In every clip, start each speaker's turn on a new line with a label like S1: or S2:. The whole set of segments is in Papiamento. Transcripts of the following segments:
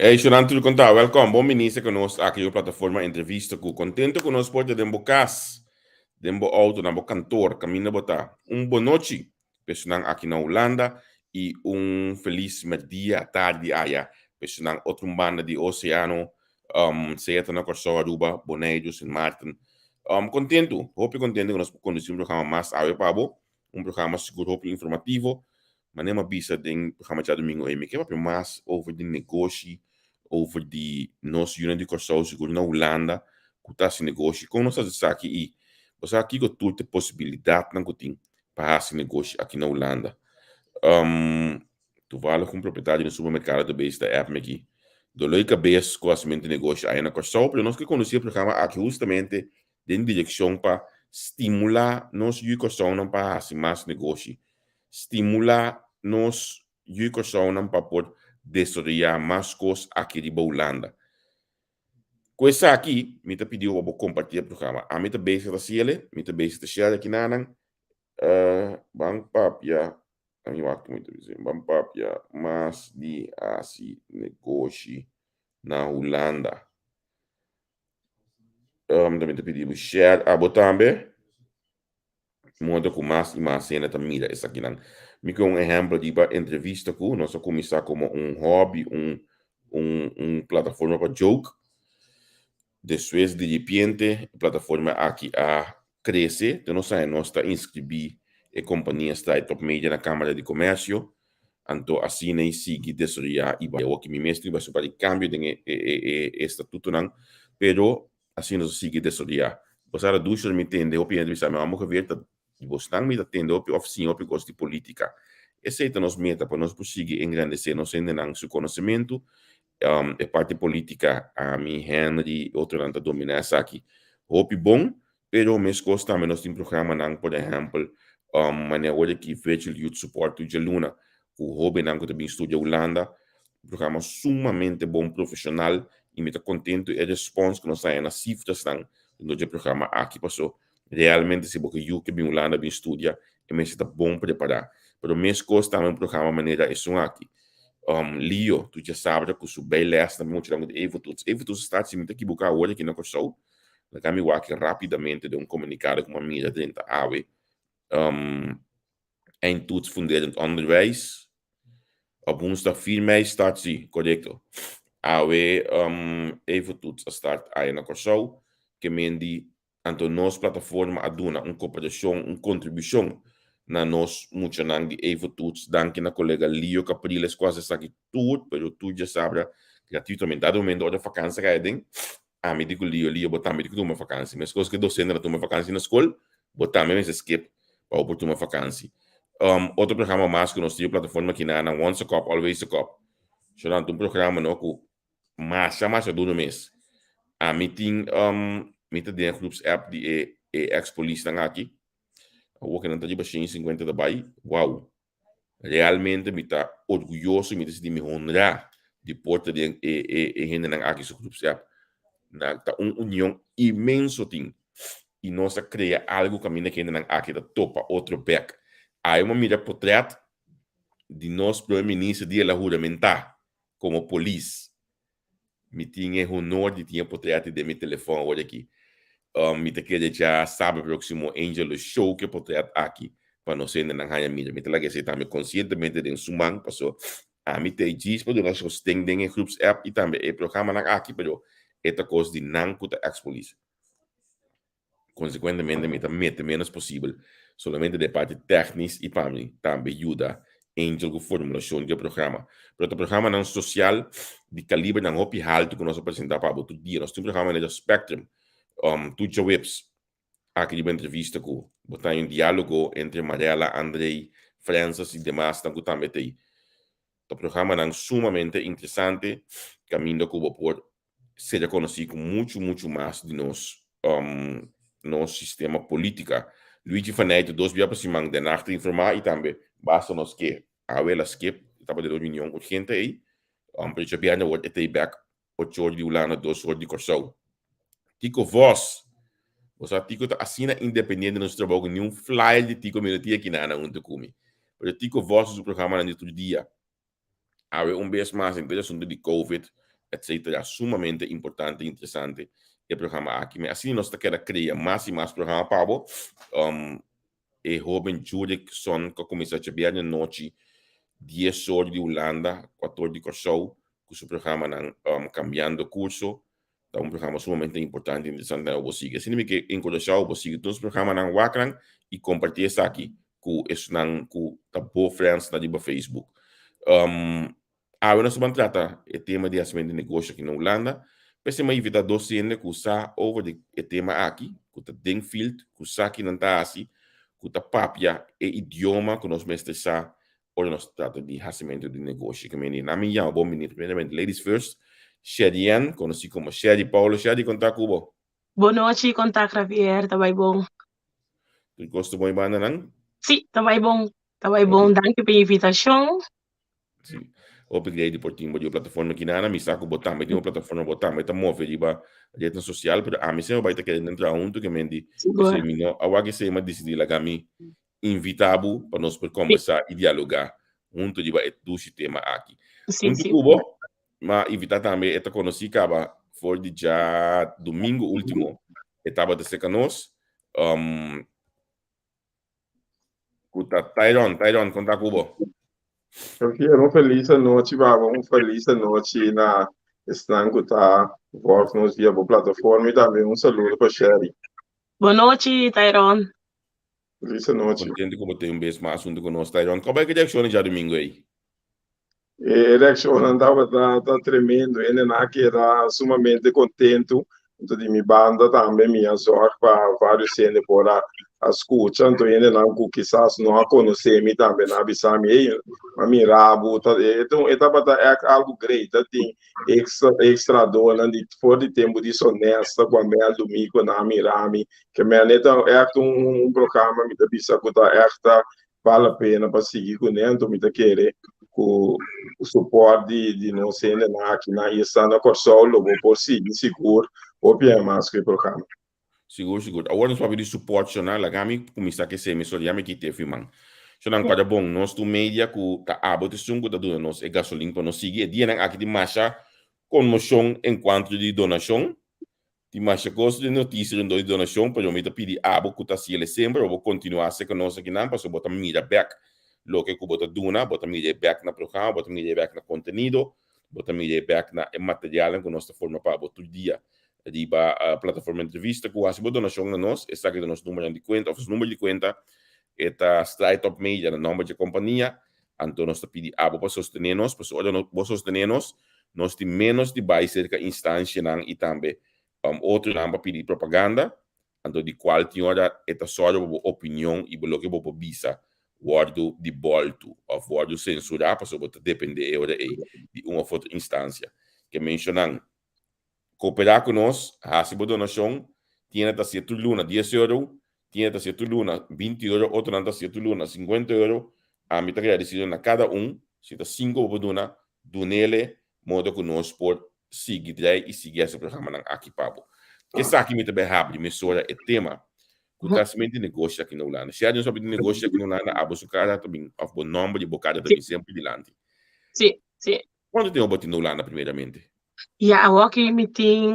S1: Hey, Shonan tur konta, welkom. Bon minister ku nos aki riba plataforma Entrevista ku. Kontento ku nos por ta den bo kas, den bo outo, na bo kantor, kaminda bo ta. Un bonochi personan aki na Hulanda i un felis merdia, tardi aya personan otro un banda di oseano, sea ta na Kòrsou, Aruba, Boneiru, Sint Maarten. Kontentu, hopi kontentu ku nos por kondusí un programa mas awe pa bo. Un programa sigur hopi informativo. Manera mi a bisa den programa djadumingu ei, mi ke papia mas over di negoshi, over di nos yunan di Kòrsou, sigur na Hulanda, ku ta hasi negoshi. Kon nos ta hasi esaki i bo sa kiko tur ta e posibilidatnan ku tin pa hasi negoshi aki na Hulanda. Toevallig un propietario di un supermerkado ta bezig ta app mi aki. Doló di kabes ku hasimentu di negoshi aya na Kòrsou, pero nos ke kondusí e programa aki hustamente den direkshon pa stimulá nos yu Kòrsounan pa hasi mas negoshi, stimulá nos yu Kòrsounan pa por desaroyá mas kos aki riba Hulanda. Ku esaki mi ta pidi bo pa bo kompartí e programa. Ami ta bezig ta hasiel, mi ta bezig ta share aki nanan. Ban papia, ami wak mi ta bisa, ban papia mas di hasi negoshi na Hulanda. Tambe ta pidi bo share abo tambe. Modo ku mas i mas hende ta mira esakinan. Mi ke un ehèmpel riba entrevista ku nos a kuminsá komo un hòbi, un un un plataforma pa joke. Despues di ripiente e plataforma aki a krese, te nos haña nos ta inskribí e kompania Stride Top Media na Kámara di Komèrsio. Anto asina i sigui desaroyá i bai. Awor ki mi mes tin bai sopa di kambio den e e e estatutonan, pero asina nos a sigui desaroyá. Bo sa Radushi ora mi tende hopi hende bisa mi amo Javier ta di bosnan mi ta tende hopi òf siña hopi kos di polítika. Esei ta nos meta pa nos por sigui engrandesé nos hendenan su konosementu. E parti polítika ami, Henry i otronan ta dominá esaki hopi bon. Pero meskos tambe nos tin programanan, por ehèmpel, manera awor aki Virtual Youth Support tur djaluna ku hóbennan ku ta bin studia Hulanda. Un programa sumamente bon, profeshonal i mi ta kontentu e respons ku nos haña na sifrasnan rondó dje programa aki paso realmente si bo ke yu ke bin Hulanda bin studia e mester ta bon prepará. Pero meskos tambe un programa manera esun aki. Lio tur djasabra ku su bijlèsnan muchanan ku ta Evotoets. Evotoets a start si mi ta kibuká awor aki na Kòrsou. Laga mi wak rapidamente den un komunikado ku mi a mira drenta awe. Eindtoets funderend onderwijs. Op woensdag 4 mei start si, korekto. Awe Evotoets a start aya na Kòrsou. Ke men di anto nos plataforma a duna un koperashon, un kontribushon na nos muchanan di Evotoets. Danki na kolega Lio Capriles ku a hasi esaki tur, pero tur djasabra gratuitamente. Dado momento ora fakansi a kai aden, Ami di ku Lio, Lio, bo tambe di ku tuma fakansi. Meskos ku e dosentenan tuma fakansi na skol, bo tambe mester skip pa bo por tuma fakansi. Otro programa mas ku nos tin e plataforma aki na Once a Cop, Always a Cop. Shonanta un programa no ku masha masha duro mes. Ami tin mi ta den e groepsapp di e e ex polisnan aki. Awor ku nan ta riba 150 ta bai, wow. Realmente mi ta orguyoso y mi ta sinti mi honra di por ta den e e e hendenan aki su groepsapp. Nan ta un union inmenso tin y nos a crea algo caminda cu hendenan aki ta topa otro bek. Awe mi a mira potret di nos Prome Minister di el a huramenta como polis. Mi tin e honor di tin e potret den mi telefon awor aki. Mi ta kere dja sabe proximo Angel lo show ke potret aki pa nos hendenan haña mira. Mi ta laga esei tambe konsientemente den su man paso ami ta e djis pa duna sosten den e groepsapp i tambe e programanan aki pero e ta kos di nan ku ta ex polis. Konsekuentemente mi ta mete ménos posibel solamente den e parti tèknis i pa mi tambe yuda Angel ku formulashon di e programa. Pero ta programanan sosial di kalibernan hopi haltu ku nos a presentá pa bo tur dia. Nos tin programa manera Spectrum, tur djaweps aki riba entrevista ku bo ta haña un diálogo entre Marella, Andrei, Francis i demasnan ku tambe ta ei. Ta programanan sumamente interesante kaminda ku bo por ser konosí ku muchu muchu mas di nos nos sistema polítika. Luigi van Nijten dos bia pa siman Den Haag ta informá i tambe basta nos ke awe el a skip e tabata den un reunion urgente ei pero djabièrnè awor e ta ei bèk ocho or di Hulanda dos or di Kòrsou. Tico Vos Bo sa Tico ta asina independiente na su trabou ku niun flyer di Tico mi no tin aki nan huntu ku mi. Pero Tico Vos su programanan di tur dia. Awe un bes mas henter e asuntu di covid. etc. Sumamente importante i interesante e programa aki. Mi asina nos ta keda krea mas i mas programa pa bo. E hoben Jurickson ku a kuminsá djabièrnè nochi dies or di Hulanda, kuator di Kòrsou ku su programanan Cambiando Curso. Ta un programa sumamente importante i interesante pa bo sigui. Asina mi ke enkurashá bo sigui tur nos programanan, wak nan i kompartí esaki ku esnan ku ta bo friends na riba Facebook. Awe nos ta ban trata e tema di hasimentu di negoshi aki na Hulanda. P'esei mi a invitá dos hende ku sa over di e tema aki, ku ta den field, ku sa ki nan ta hasi, ku ta papia e idioma ku nos mester sa ora nos ta trata di hasimentu di negoshi. Ke mende nan mi yama bon bini primeramente ladies first, Sherry-Ann, konosí komo Sherry Paulo. Sherry, kon ta ku bo?
S2: Bon nochi, kon ta Javier? Ta bai bon.
S1: Tur kos ta bon e bandanan?
S2: Sí, ta bai bon. Ta bai bon. Danki pa e invitashon.
S1: Sí. Hopi grei di por tin bo di plataforma kinana, mi sa ku bo tambe tin un plataforma, bo tambe ta move riba retnan sosial, pero ami semper bai ta kere den traha huntu ke men di,
S2: Sigur.
S1: p'esei mi no a wak esei, mi a disidí laga mi invitá bo pa nos por kombersá i dialogá huntu riba e dushi tema aki.
S2: Sí,
S1: Huntu
S2: sí.
S1: ku bo, mi a invitá tambe e ta konosí kaba for di djadumingu último, e tabata serka nos, Ku ta Tyron. Tyron, kon ta ku bo?
S3: Javier, un felis anochi pa bo, un felis anochi na esnan ku ta volg nos via bo plataforma i tambe un saludo pa Sherry.
S2: Bon nochi, Tyron.
S3: Felis anochi.
S1: Kontento ku bo tin un bes mas huntu ku nos, Tyron. Kòbè ki reakshon di djadumingu ei?
S3: E reaccionnan tabata ta tremendo, hendenan a keda sumamente contento. Anto di mi banda tambe mi a zorg pa varios hende por a a scucha, anto hendenan cu kisas no a conoce mi tambe nan a bisa mi, ey, m'a mira bo, ta e e tabata echt algo great, ta tin extra extradonan di for di tempo di Sonesta cu a meldo mi cu nan a mira mi, ke men e ta echt un un programa mi ta bisa cu ta echt ta bal la pena pa sigui kuné, anto mi ta kere ku support di di nos hendenan aki na isla na Kòrsou lo bo por sigui sigur hopi aña mas ku e programa.
S1: Sigur sigur. Awor nos papia di support shona, laga mi kuminsá ku esei mesora, ya mi kita e firman. Shona kòrda bon, nos tur media ku ta abo ta esun ku ta duna nos e gasolin pa nos sigui. E dianan aki tin masha konmoshon enkuanto di donashon. Tin masha kos den notisia rondó di donashon, pero mi ta pidi abo ku ta hasiel e semper pa bo kontinuá serka nos akinan, pasobra bo ta mira bèk loke ku bo ta duna, bo ta mira e bèk na programa, bo ta mira e bèk na kontenido, bo ta mira e bèk na e materialnan ku nos ta forma pa bo tur dia riba plataforma Entrevista. Ku hasi bo donashon na nos, esaki ta nos numbernan di kuenta òf nos number di kuenta, e ta Stride Top Media na nòmber dje kompania. Anto nos ta pidi abo pa sostené nos, pasobra ora bo sostené nos, nos tin ménos di bai serka instancianan i tambe otronan pa pidi propaganda, anto di kual tin ora e ta sòru pa bo opinion i bo loke bo por bisa wòrdu di bòltu òf wòrdu sensurá, pasobra bo ta dependé e ora ei di un òf otro instancia. Ke menshonan Kooperá ku nos, hasi bo donashon, tin hende ta hasié tur luna dies euro, tin hende ta hasié tur luna binti euro, otronan ta hasié tur luna sinkuenta euro. Ami ta gradisido na kada un, si ta sinku bo por duna, dunele modo ku nos por sigui drei i sigui hasi programanan aki pa bo. Esaki mi ta bai habri mesora e tema ku ta hasimentu di negoshi aki na Hulanda. Si alguien sa di negoshi aki na Hulanda, abo su kara ta bin òf bo nòmber di bo kara ta bin semper dilanti.
S2: Sí, sí.
S1: Kuantu tempu bo tin na Hulanda primeramente?
S2: Ya, awor ki mi tin,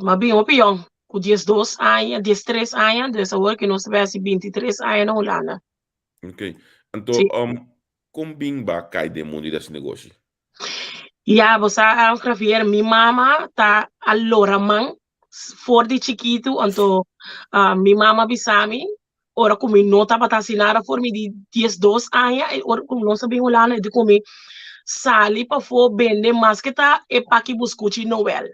S2: m'a bin hopi yong, ku 12 aña, 13 aña, dus awor ki nos ta bai hasi 23 aña na Hulanda.
S1: Ok. Anto,
S2: Sí.
S1: kon bin ba kai den mundu di hasi negoshi?
S2: Ya, bo sa, Javier, mi mama ta a lora man for di chikitu, anto mi mama a bisa mi, ora ku mi no tabata hasi nada for mi di 12 aña, e ora ku nos a bin Hulanda, e di ku mi sali pafó bende maske ta e paki buskuchi Noel.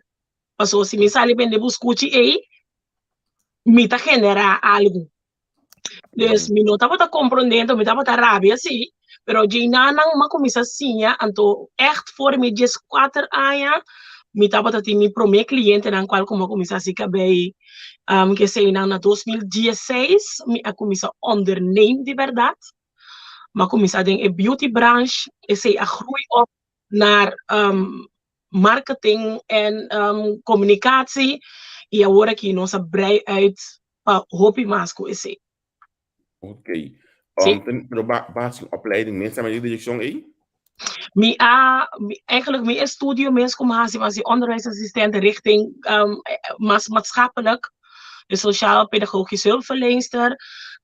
S2: Pasobra si mi sali bende buskuchi ei, mi ta generá algu. Dus mi no tabata comprende, mi tabata rabia sí, pero djeinanan m'a cuminsa siña, anto echt for mi 14 aña mi tabata tin mi prome clientenan cual cu m'a cuminsa haci cabey, um, keseynan na 2016 mi a cuminsa onderneem di berdad, m'a cuminsa den e beauty branch, esey a groei op naar um, marketing en um, communicatie y awor aki nos a brei uit pa hopi mas ku esei.
S1: Ok.
S2: Sí.
S1: Pero ba, ba hasi un opleiding mes tambe den direccion ei?
S2: Mi a, eigenlijk mi estudio mes ku mi hasi was di onderwijsassistent richting mas maatschappelijk, de sociaal pedagogisch hulpverleenster.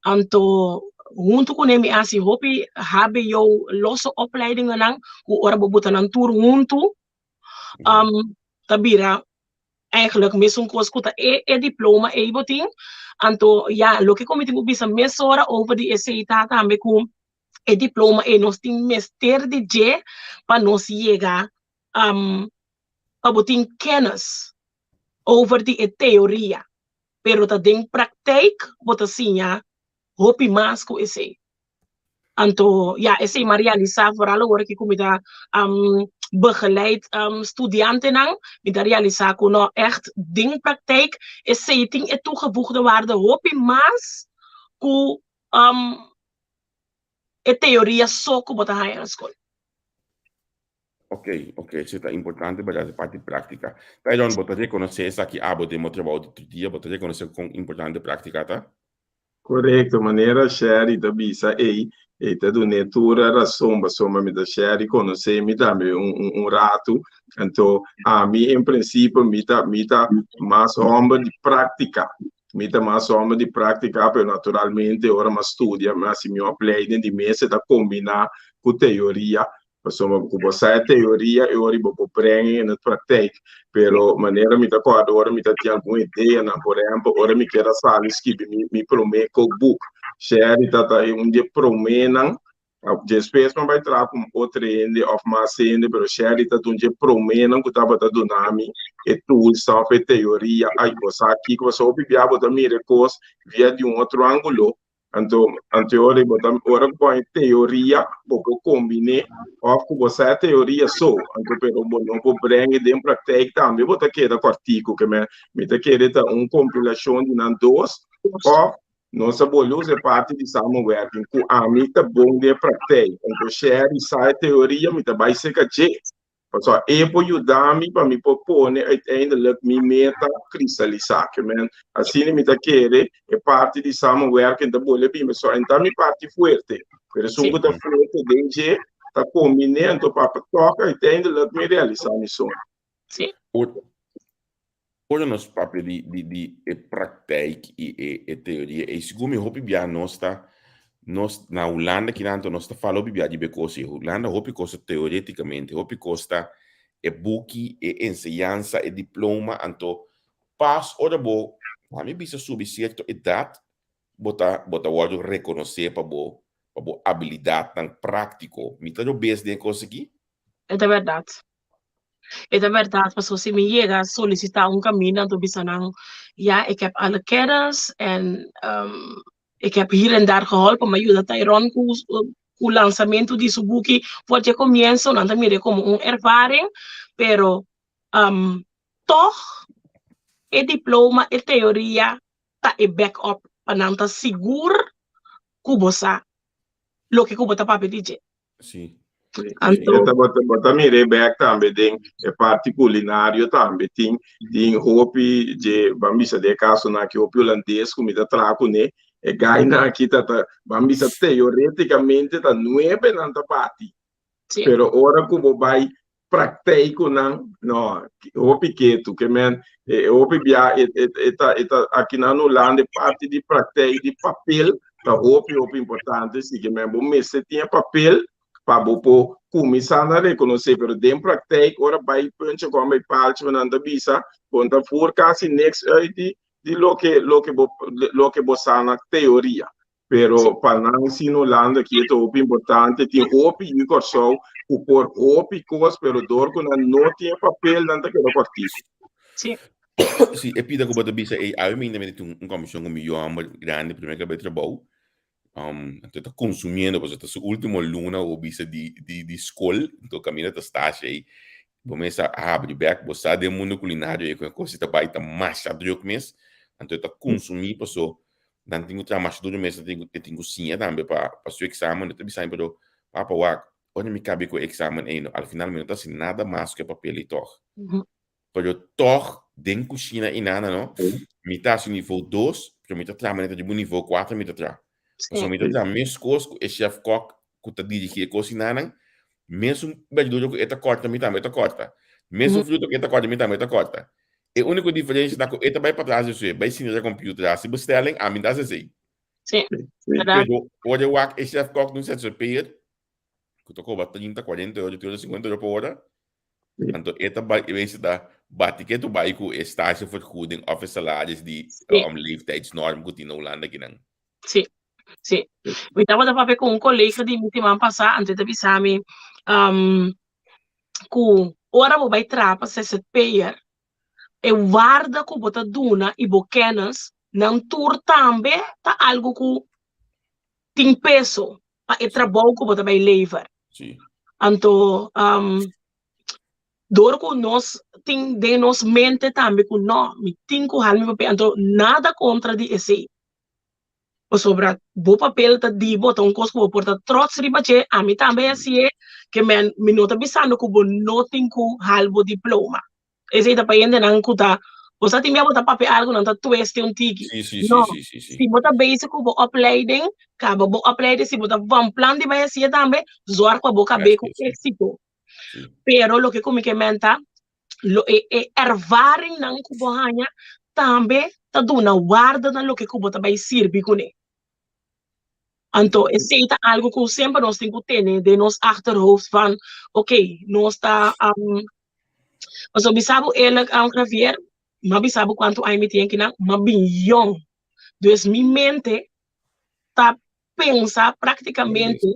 S2: Anto huntu kuné mi a hasi hopi hbo losse opleidingennan ku ora bo buta nan tur huntu ta bira eigenlijk mesun kos ku ta e e diploma ei bo tin. Anto ya loke ku mi tin ku bisa mesora over di esei ta tambe ku e diploma ei nos tin mester di dje pa nos yega pa bo tin kennis over di e teoria, pero ta den praktijk bo ta siña hopi mas ku esei. Anto ya esei mi a realisa vooral awor aki ku mi ta begeleid studiantenan, mi ta realisa ku no ègt den praktijk esei tin e toegevoegde waarde hopi mas ku e teoria so ku bo ta haña na skol.
S1: Ok, ok, esei ta importante pa e parti práktika. Tyron, bo ta rekonosé esaki abo den bo trabou di tur dia? Bo ta rekonosé kon importante práktika ta?
S3: Korekto, manera Sherry ta bisa ei, ei ta dun'é tur rason pasobra mi ta Sherry konosé mi tambe un un ratu, anto ami en prinsipio mi ta mi ta mas hòmber di práktika. Mi ta mas hòmber di práktika, pero naturalmente ora mi a studia, mi a hasi mi opleiding di mes e ta kombiná ku teoria, pasobra ku bo sa e teoria e ora bo por brenga en e praktijk. Pero manera mi ta kòrda ora mi ta tin algun ideanan, por ehèmpel ora mi kier a sali skibi mi mi promé kookboek, Sherry ta ta un di e proménan. Despues mi a bai traha ku otro hende òf mas hende, pero Sherry ta un dje proménan ku tabata duna mi e tools òf e teoria. Ai, bo sa kiko pasobra hopi bia bo ta mira e kos via di un otro ángulo. Anto, anto e ora bo ta, ora ku bo haña teoria, bo por kombiné òf ku bo sa e teoria so, anto pero bo no por breng'e den praktijk tambe bo ta keda kòrtiku. Ke men mi ta kere ta un kompilashon di nan dos òf Nos a bolbe usa e parti di samenwerking ku ami ta bon den e praktijk. Anto Sherry sa e teoria, mi ta bai serka dje. Pasobra e por yuda mi pa mi por pone uiteindelijk mi meta kristalisá. Ke men, asina mi ta kere e parti di samenwerking ta bolbe bin pasobra en ta mi parti fuerte. Pero esun ku ta fuerte den dje ta kombiné anto pa tòg uiteindelijk mi realisá mi soño.
S2: Sí.
S1: Ora nos papia di di di e praktijk i e e teoria ei sigur mi hopi bia nos ta nos na Hulanda kinan nos ta fala hopi bia di be kos ei. Hulanda hopi kos ta teoreticamente, hopi kos ta e buki, e enseñansa, e diploma, anto pas ora bo ami bisa subi sierto edat bo ta bo ta wòrdu rekonosé pa bo pa bo abilidatnan práktiko. Mi ta robes den e kos aki?
S2: E ta bèrdat. E ta bèrdat, pasobra si mi yega solisitá un kaminda anto bisa nan, ja, ik heb alle kennis en ik heb hier en daar geholpen, mi a yuda Tyrone ku ku lansamentu di su buki for dje komienso, nan ta mir'é komo un ervaring, pero tòg e diploma, e teoria ta e back up pa nan ta sigur ku bo sa loke ku bo ta papia di dje.
S1: Sí.
S2: Anto,
S3: E tabata bata mire bek tambe den e parti culinario tambe tin tin hopi dje ban bisa den e casonan aki hopi holandes ku mi ta traha kuné e gainan aki ta ta ban bisa teoreticamente ta nuebe nan ta bati
S2: sí.
S3: pero ora ku bo bai praktijk ku nan no hopi ketu ke men e hopi bia e e e ta e ta aki nan Hulanda e parti di praktijk di papel ta hopi hopi importante si ke men bo mester tin e papel pa bo por kuminsá na rekonosé pero den praktijk ora bai puntje kom bai paaltje nan ta bisa bo no ta voer kasi niks uit di di loke loke bo loke bo sa na teoria Pero pa nan si na Hulanda aki e ta hopi importante. Tin hopi yu Kòrsou ku por hopi kos, pero dor ku nan no tin e papel nan ta keda kòrtiku.
S2: Sí.
S1: Sí, e pida ku bo ta bisa ei, awe mi ainda tin un komishon ku mi yu hòmber grandi promé ku a bai trabou. Anto e ta konsumiendo pasobra ta su último luna bo bisa di di di skol, anto kaminda ta stasha ei. Bo mes a habri bèk, bo sa den mundu kulinario ei ku e kos ta bai ta masha drùk mes, anto e ta konsumí paso nan tin ku traha masha duru mes, nan tin ku e tin ku siña tambe pa pa su eksamen, e ta bisa mi pero papa wak ora mi kabe ku e eksamen ei no al final mi no ta hasi nada mas ku e papel ei tòg. Pero tòg den kushina ei nana no mi ta hasi nivo dos pero mi ta traha manera ta riba un nivo kuater mi ta traha. Pasobra mi ta traha meskos ku e chef kòk ku ta dirigí e kosinanan. Mesun berdura ku e ta kòrta mi tambe ta kòrta. Mesun fruta ku e ta kòrta mi tambe ta kòrta. E úniko diferensia ta ku e ta bai patras di su, bai sinta riba computer hasi bestelling, ami ta hasi esei.
S2: Sí, bèrdat.
S1: Pero ora e wak e chef kòk di un ZZP'er ku ta kobra 30, 40 euro, te ora 50 euro pa ora, anto e ta bai e ta bati ketu bai ku e stagevergoeding òf e salaris di leeftijdsnorm ku tin na Hulanda akinan.
S2: Sí, sí. Mi tabata papia ku un kolega di mi siman pasá, anto e ta bisa mi um, ku ora bo bai traha pa ZZP'er, e warda ku bo ta duna i bo kennis, nan tur tambe ta algu ku tin peso pa e trabou ku bo ta bai lever.
S1: Sí.
S2: Anto, um, dor ku nos tin den nos mente tambe ku no, mi tin ku hal mi papel, anto nada kontra di esei. Pasobra bo papel ta di bo, ta un kos ku bo por ta trots riba dje, ami tambe hasié, ke men mi no ta bisando ku bo no tin ku hal bo diploma. Esei ta pa hendenan ku ta, bo sa tin bia bo ta papia algu nan ta twiste un tiki.
S1: Sí, sí, sí,
S2: No,
S1: sí, sí, sí.
S2: si bo ta bezig ku bo opleiding, kaba bo opleiding, si bo ta van plan di bai hasié tambe, zorg pa bo kab'é ku
S1: Así es, sí.
S2: éksito.
S1: Sí.
S2: Pero loke ku mi ke men ta, lo e e ervaringnan ku bo haña tambe ta duna warda na loke ku bo ta bai sirbi kuné. Anto esei ta algu ku semper nos tin ku tene den nos achterhoofd van oké, nos ta um, pasobra bisa bo eerlijk um, Javier, m'a bisa bo kuantu aña mi tin akinan, m'a bin yong. Dus mi mente ta pensa práktikamente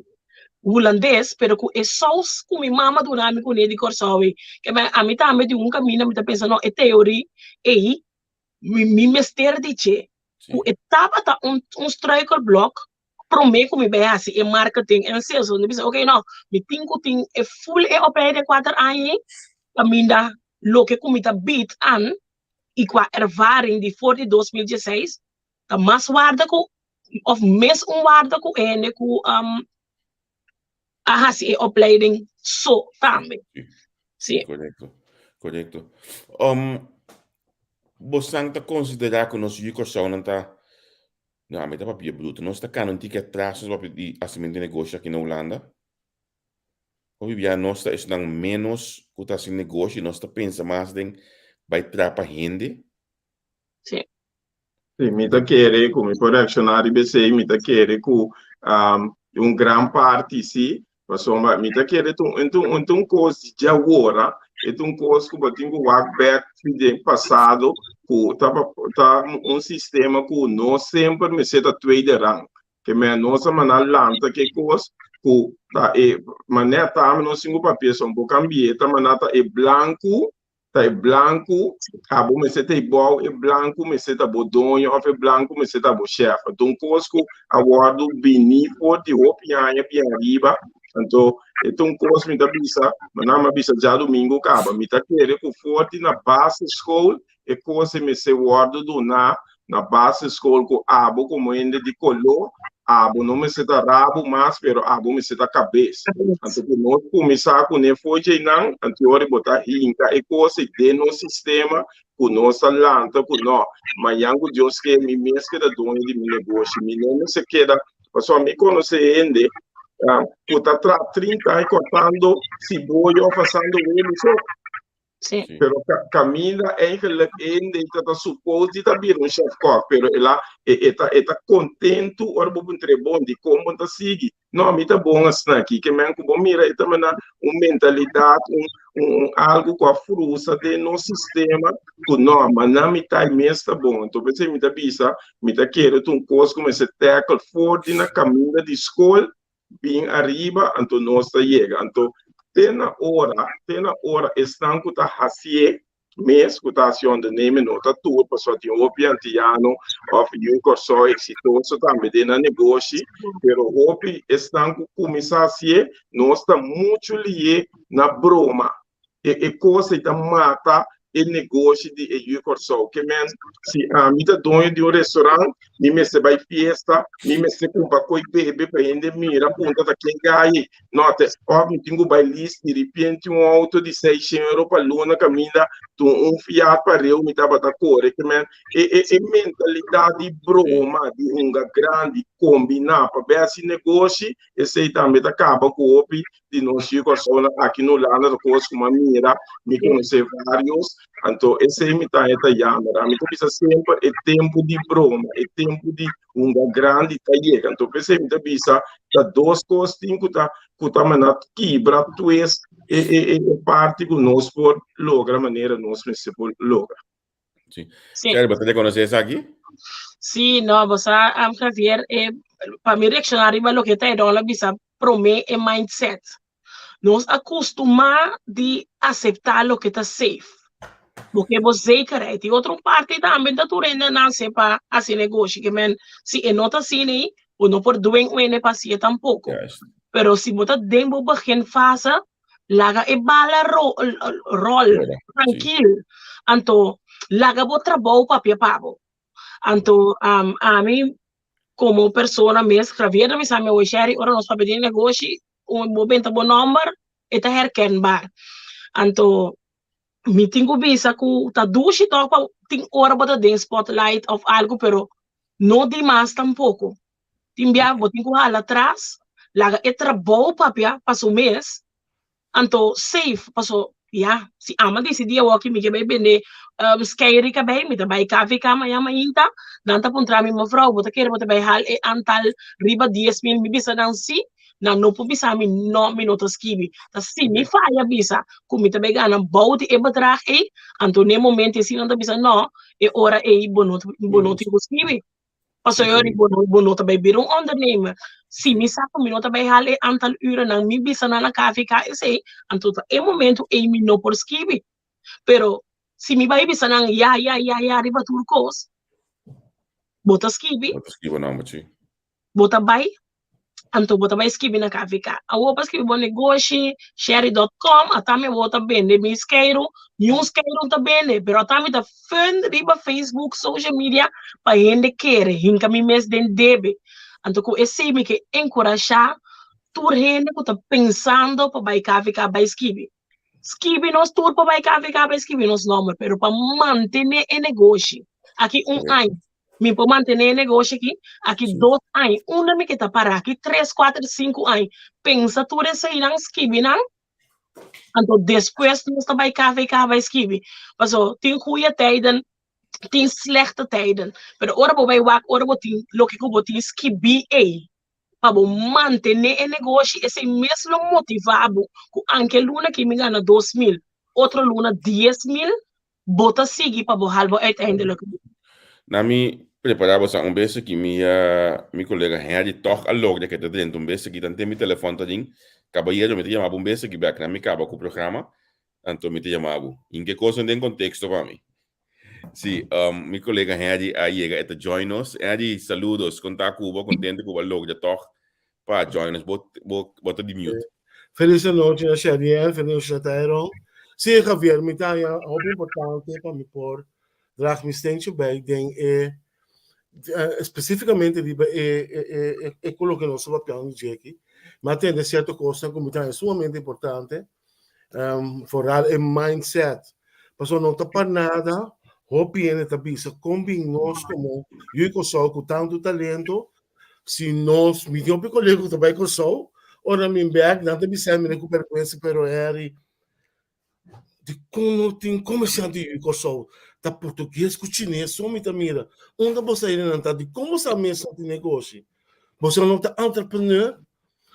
S2: hulandes, pero ku e sous ku mi mama duna mi kuné di Kòrsou ei. Ke men ami tambe di un kaminda mi ta pensa no e teorí ei mi mi mester di dje. Ku e tabata un un struikelblok promé ku mi bai hasi e marketing en sales. Mi bisa oké no, mi tin ku tin e full e opleiding kuater aña ei kaminda loke ku mi ta bid an i kua ervaring di for di 2016 ta mas warda ku of mes un warda ku hende ku um, a hasi e opleiding so tambe.
S1: Sí. Korekto, korekto. Um, bosan ta konsiderá ku nos yu Kòrsounan ta, no, mi ta papia bruto, nos ta kana un tiki atras nos papia di hasimentu di negoshi aki na Hulanda? Hopi bia nos ta esnan ménos ku ta hasi negoshi, nos ta pensa mas den bai trapa hende.
S2: Sí.
S3: Sí, mi ta kere ku mi por reakshoná riba esei, mi ta kere ku un gran parti sí, pasobra mi ta kere ta un, un, un kos di djawora, e ta un kos ku bo tin ku wak bèk den pasado ku ta ta un sistema ku no semper mester ta tweede rang. Ke men nos a manda lanta ke kos ku ta e manera tambe nos tin ku papia son bo kambi'é ta manda ta e blanku ta e blanku, abo mester ta e bou, e blanku mester ta bo doño of e blanku mester ta bo shef. Anto un kos ku a wòrdu bini for di hopi aña bien ariba, anto e ta un kos mi ta bisa, manan mi a bisa djadumingu kaba, mi ta kere ku for di na basisschool e kos ei mester wòrdu duná na basisschool ku abo komo hende di koló, abo no mester ta rabu mas, pero abo mester ta kabes. Anto ku nos kuminsá kuné for djeinan, anto ora bo ta hinka e kos ei den nos sistema ku nos ta lanta ku no, mañan ku Dios ke mi mes keda doño di mi negoshi, mi no mester keda, pasobra mi konosé hende ku ta traha 30 aña kòrtando siboyo òf asando welo so.
S2: Sí.
S1: Sí.
S3: Pero caminda eigenlijk hende ta ta suppose di ta bira un chef kok, pero el a e, e ta e ta contento ora bo puntr'é bon di kon bo ta sigui. No, mi ta bon asina aki. Ke men ku bo mira e ta manda un mentalidad, un un, un algo ku a frusa den nos sistema ku no, ma na mi tai mes ta bon. Anto p'esei mi ta bisa, mi ta kere ta un kos ku mester tackle for di na caminda di skol bin ariba, anto nos ta yega. Anto te na ora, te na ora esnan ku ta hasié mes, ku ta hasi ondernemen, no ta tur, pasobra tin hopi antiano òf yu Kòrsou eksitoso tambe den nan negoshi, pero hopi esnan ku kuminsá hasié, nos ta muchu lié na broma. E e kos ei ta mata. e negoshi di e yu Kòrsou. Ke men, si ami ta doño di un restaurant, mi mester bai fiesta, mi mester kumpra koi bebe pa hende mira punta ta ken gai. No, te òf mi tin ku bai lis di ripiente un outo di seishent euro pa luna kaminda tun un Fiat pareu mi tabata kore. Ke men, e e e mentalidat di broma, di hunga grandi, kombiná pa bai hasi negoshi, esei tambe ta kaba ku hopi di nos yu Kòrsounan aki na Hulanda ta kos ku mi a mira, mi konosé vários, anto esei mi ta ta yama. Mi ta bisa semper e tempu di broma, e tempu di hunga grandi ta yega. Anto p'esei mi ta bisa ta dos kos tin ku ta ku ta manda kibra twist e e e parti ku nos por logra manera nos mester por logra.
S1: Sí. Sí. Sherry, bo ta reconoce esaki?
S2: Sí, no, bo sa, um, Javier, eh, pa mi reaccionar riba loke Tyrone a bisa promé e mindset. Nos a costuma di acepta loke ta safe. Bo ke bo zekerheid. Y otro parti tambe ta tur hende nace pa haci negoshi. Ke men, si e no ta asina ei, bo no por dwing un hende pa hacié tampoco.
S1: Juist.
S2: Pero si bo ta den bo beginfase, laga e bala ro, rol,
S1: Roda, sí.
S2: trankil. Anto, laga bo trabou papia pa bo. Anto, um, ami como persona mes, Javier ta bisa mi, oye Sherry, ora nos papia di negoshi, un, bo benta bo nomber, e ta herkenbaar. Anto, mi tin ku bisa ku ta dushi tok pa tin ora bo ta den spotlight of algo, pero no dimas tampoco. Tin bia bo tin ku hala tras, laga e trabou papia pa su mes, anto safe, paso ya, si ama disidí awoki mi ke bai bende skeiri kabei, mi ta bai KVK maña mainta, nan ta puntra mi, mevrouw, bo ta kere bo ta bai hal e antal riba 10.000? Mi bisa nan si, nan no por bisa mi no, mi no ta skibi. Ta si mi faya bisa ku mi ta bai gana bou di e bedrag ei, anto n'e momento ei si nan ta bisa no, e ora ei bo no bo no tin ku skibi. Pasobra bo no, bo no ta bai bira un ondernemer. Si mi sa ku mi no ta bai hal e antal urennan, mi bisa nan na KVK esei, anto ta e momento ei mi no por skibi. Pero si mi bai bisa nan ya, ya, ya, ya riba tur kos, bo ta skibi.
S1: Bo ta skibi bo nomber, si.
S2: Bo ta bai, anto bo ta bai skibi na KVK. Awor pa skibi bo negoshi, sherry dot com, ata mi awor ta bende mi skeiru, niun skeiru ta bende, pero ata mi ta fund riba Facebook, social media, pa hende kere, hinka mi mes den debe. Anto ku esei mi ke enkurashá tur hende ku ta pensando pa bai KVK bai skibi. Skibi nos tur pa bai KVK bai skibi nos nomber, pero pa mantené e negoshi. Aki un aña, Mi por mantené e negoshi aki, aki dos aña, unda mi ke ta pará, aki tres, kuater, sinku aña. Pensa tur eseinan, skibi nan, anto despues nos ta bai KVK bai skibi. Paso tin goeie tijden, tin slechte tijden, pero ora bo bai wak, ora bo tin loke ku bo tin skibí ei, pa bo mantené e negoshi, esei mes lo motivá bo ku anke luna aki mi gana 2000, otro luna 10.000, bo ta sigui pa bo hal bo uiteindelijk.
S1: Na mi prepara bo sa un bes aki mi mi colega Henry toch a logra ke ta drenta un bes aki tan ten mi telefon ta ring cabayero mi ta yama bo un bes aki bek na mi caba cu programa anto mi ta yama bo inke cosnan den contexto pa mi si mi colega Henry a yega e ta join nos Henry saludos con ta cu bo contento cu bo a logra toch Pa join us, bo, bo, bo ta di mute.
S4: Feliz anochi na Sheriel, feliz nochi na Tyron. Sí, Javier, mi ta haña hopi importante pa mi por draag mi steentje bij den e específicamente riba e e e e ku loke nos ta papiando di dje aki. Mi a tende cierto cosnan ku mi ta haña sumamente importante. Vooral e mindset. Pasobra no ta pa nada hopi hende ta bisa kon bin nos komo yu di Kòrsou ku tantu talento si nos, mi tin hopi kolega ku ta bai Kòrsou, ora mi bèk nan ta bisa mi ku bèrgwensa pero Harry dikon no tin komersiante yu di Kòrsou ta portugues ku chines so mi ta mira unda bo sa nan ta dikon bo sa mes no tin negoshi boso no ta entrepreneur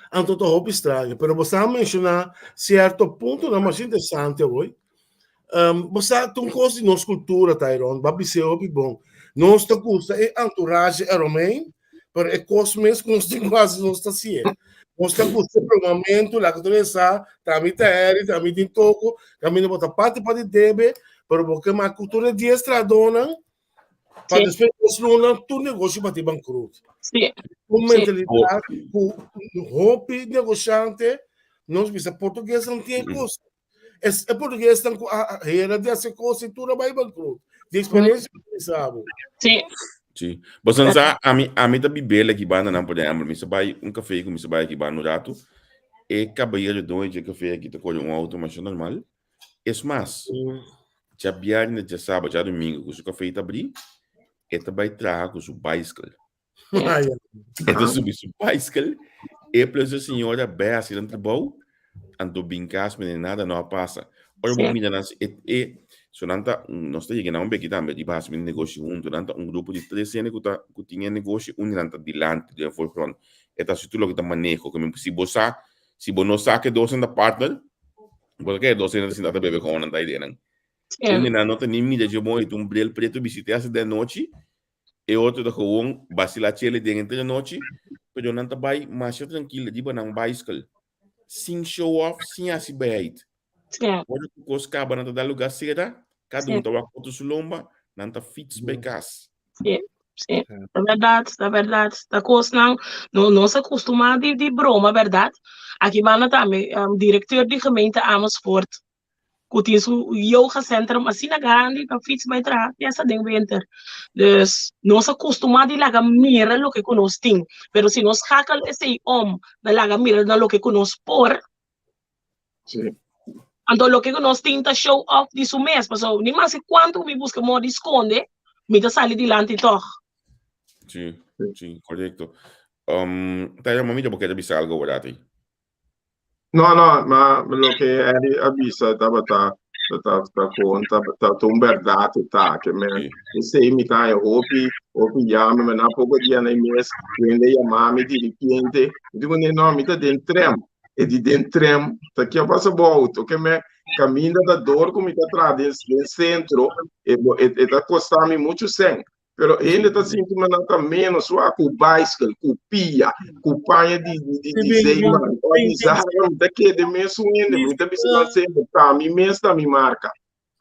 S4: Anto ta hopi straño, pero bo sa menshoná sierto puntonan masha interesante awor. Um, bo sa ta un kos di nos kultura, Tyrone, bo a bis'é hopi bon. Nos ta gusta e entourage eromeen, pero e kos mes ku nos tin ku hasi nos ta hasié. Nos ta gusta e bromamentu, laga tur hende sa, ta mi ta Harry, ta mi tin toko, kaminda bo ta parti pa di debe, pero bo ke mak ku tur e dies trahadónan, Pa despues dos luna tur negoshi bati bankrut.
S2: Sí.
S4: Un mentalidat ku hopi negoshante nos bisa portugues nan tin kos. E portuguesnan ku a hera di hasi kos i tur a bai bankrut. Di eksperensia mi ta bisa bo.
S2: Sí.
S1: Sí. Boso sa, ami, ami ta bibel aki banda nan, por ehempel, mi sa bai un café ku mi sa bai aki banda un ratu, e caballero doño dje café aki ta kore un auto masha normal. Es mas, dja bierne, dja sábado, dja domingo ku su café ta abrí, e ta bai traha ku su bicycle. E ta subi su bicycle, e plus e señora bai hasi nan trabou, anto bin kas mene nada no a pasa. Ora bo mira nan e e so nan ta nos ta yega na un beki tambe riba hasi negoshi huntu, nan ta un grupo di tres hende ku ta ku tin e negoshi, un di nan ta dilanti den voorgrond. E ta hasi tur loke ta maneho, ke si bo sa, si bo no sa ke dos nan ta partner, bo ta kere dos hende ta sinta ta bebe kon nan ta ideanan. Un di nan no ta ni mira dje bon, e ta un bril pretu bisti te hasta den nochi, E otro ta gewoon basila chele den henter anochi, pero nan ta bai masha trankil riba nan baiskel, sin show off, sin hasi beheid. Ora ku kos kaba nan ta da luga sera, kada un ta wak otro su lomba, nan ta fits bai kas.
S2: Sí, sí. Ta bèrdat, ta bèrdat. Ta kosnan, no, nos a kustumá di, di broma, bèrdat? Aki banda tambe, direkteur di gemeente Amersfoort ku tin su yoga centrum asina grandi pa fiets bai traha te hasta den winter. Dus nos a kustumá di laga mira loke ku nos tin, pero si nos schakel esei om na laga mira na loke ku nos por,
S3: Sí.
S2: anto loke ku nos tin ta show off di su mes, pasobra ni maske kuantu mi buska modo di skonde, mi ta sali dilanti tòg.
S1: Sí, sí, korekto. Um, Tayo, mami, bo kere bisa algo awor ati?
S3: No, no, ma loke Eddie a bisa tabata ta ta con ta ta ta un berdad ta ke men esei mi ta haña hopi hopi yama mi na poko dia na e mes hende yama mi di ripiente mi digo nee no mi ta den tram e di den tram ta ke a pasa bo auto ke men kaminda ta dor ku mi ta traha den den sentro e e ta kosta mi muchu sèn Pero hende ta sinti ma nan ta menos swa ku bicycle, ku pia, ku paña di di di zeeman, o di Zara, mi ta kede mesun hende, mi ta bisa nan semper, ta mi mes ta mi marka.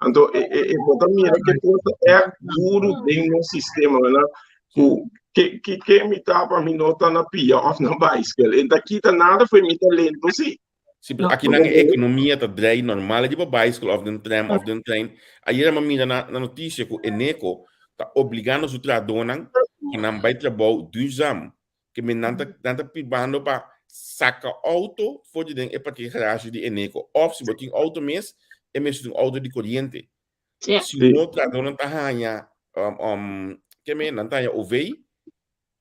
S3: Anto e e e bo ta mira ke kos ta ègt duru den nos sistema, wena, ku ke ke ke mi ta pa mi no ta na pia òf na bicycle, e ta kita nada fo'i mi talento si.
S1: Sí, pero aki nan e ekonomia ta drei normal riba bicycle of den tram of den trein. Ayer a mira na na notisia ku Eneco ta obligando su trahadónan pa nan bai trabou duurzaam. Ke men nan ta nan ta pibando pa saka outo for di den e parkeergarage di Eneco. Of si bo tin outo mes, e mester tin un outo di koriente. Si no, trahadónan ta haña um um ke men nan ta haña OV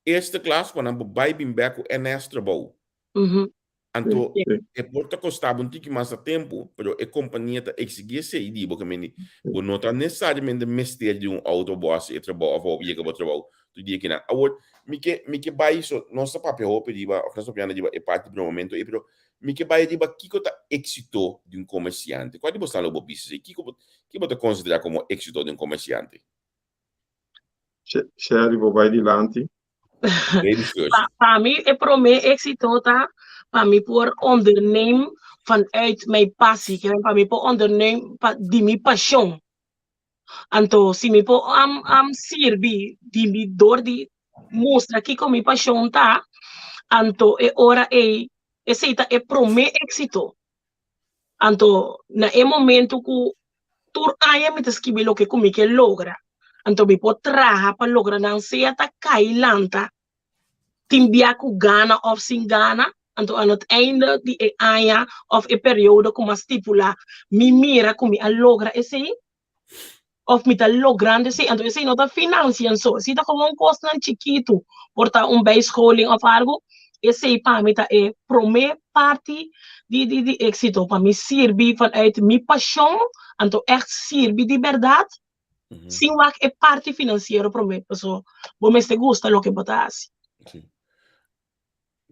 S1: eerste klas pa nan por bai bin bèk ku NS trabou. Anto e por ta kosta bo un tiki mas na tempu, pero e kompania ta eksigí esei di bo, kaminda bo no ta nesesariamente mester di un outo bo hasi e trabou òf bo yega bo trabou tur dia kinan. Awor, mi ke mi ke bai so, nos ta papia hopi riba òf nos ta papiando riba e parti di bromamentu ei, pero mi ke bai riba kiko ta éksito di un komersiante. Kua di bo sa lo bo bisa esei? Kiko bo kiko bo ta konsiderá komo éksito di un komersiante?
S3: Sherry, bo bai dilanti.
S1: Ladies first.
S2: Pa, pa mi e promé éxito ta pa mi por onderneem vanuit mijn passie. Ke pa mi por onderneem pa, di mi pasión. Anto, si mi por am, am sirbi di mi door di mustra kiko mi pasión ta, anto e ora ei, esei ta e promé éxito. Anto na e momento ku tur aña mi ta skibi loke ku mi ke logra, anto mi por traha pa logra nan sea ta kai lanta, tin bia ku gana òf sin gana, anto aan het einde di e aña òf e periodo ku mi a stipulá mi mira ku mi a logra esei, of mi ta logrando esei, anto esei no ta financian so, esei ta gewoon kosnan chikitu, por ta un bijscholing of algo, esei pa mi ta e prome parti di di di éxito, pa mi sirbi vanuit mi pasion, anto echt sirbi di berdad, sin wak e parti financiero prome, paso bo mester gusta loke bo ta hasi.
S1: Sí.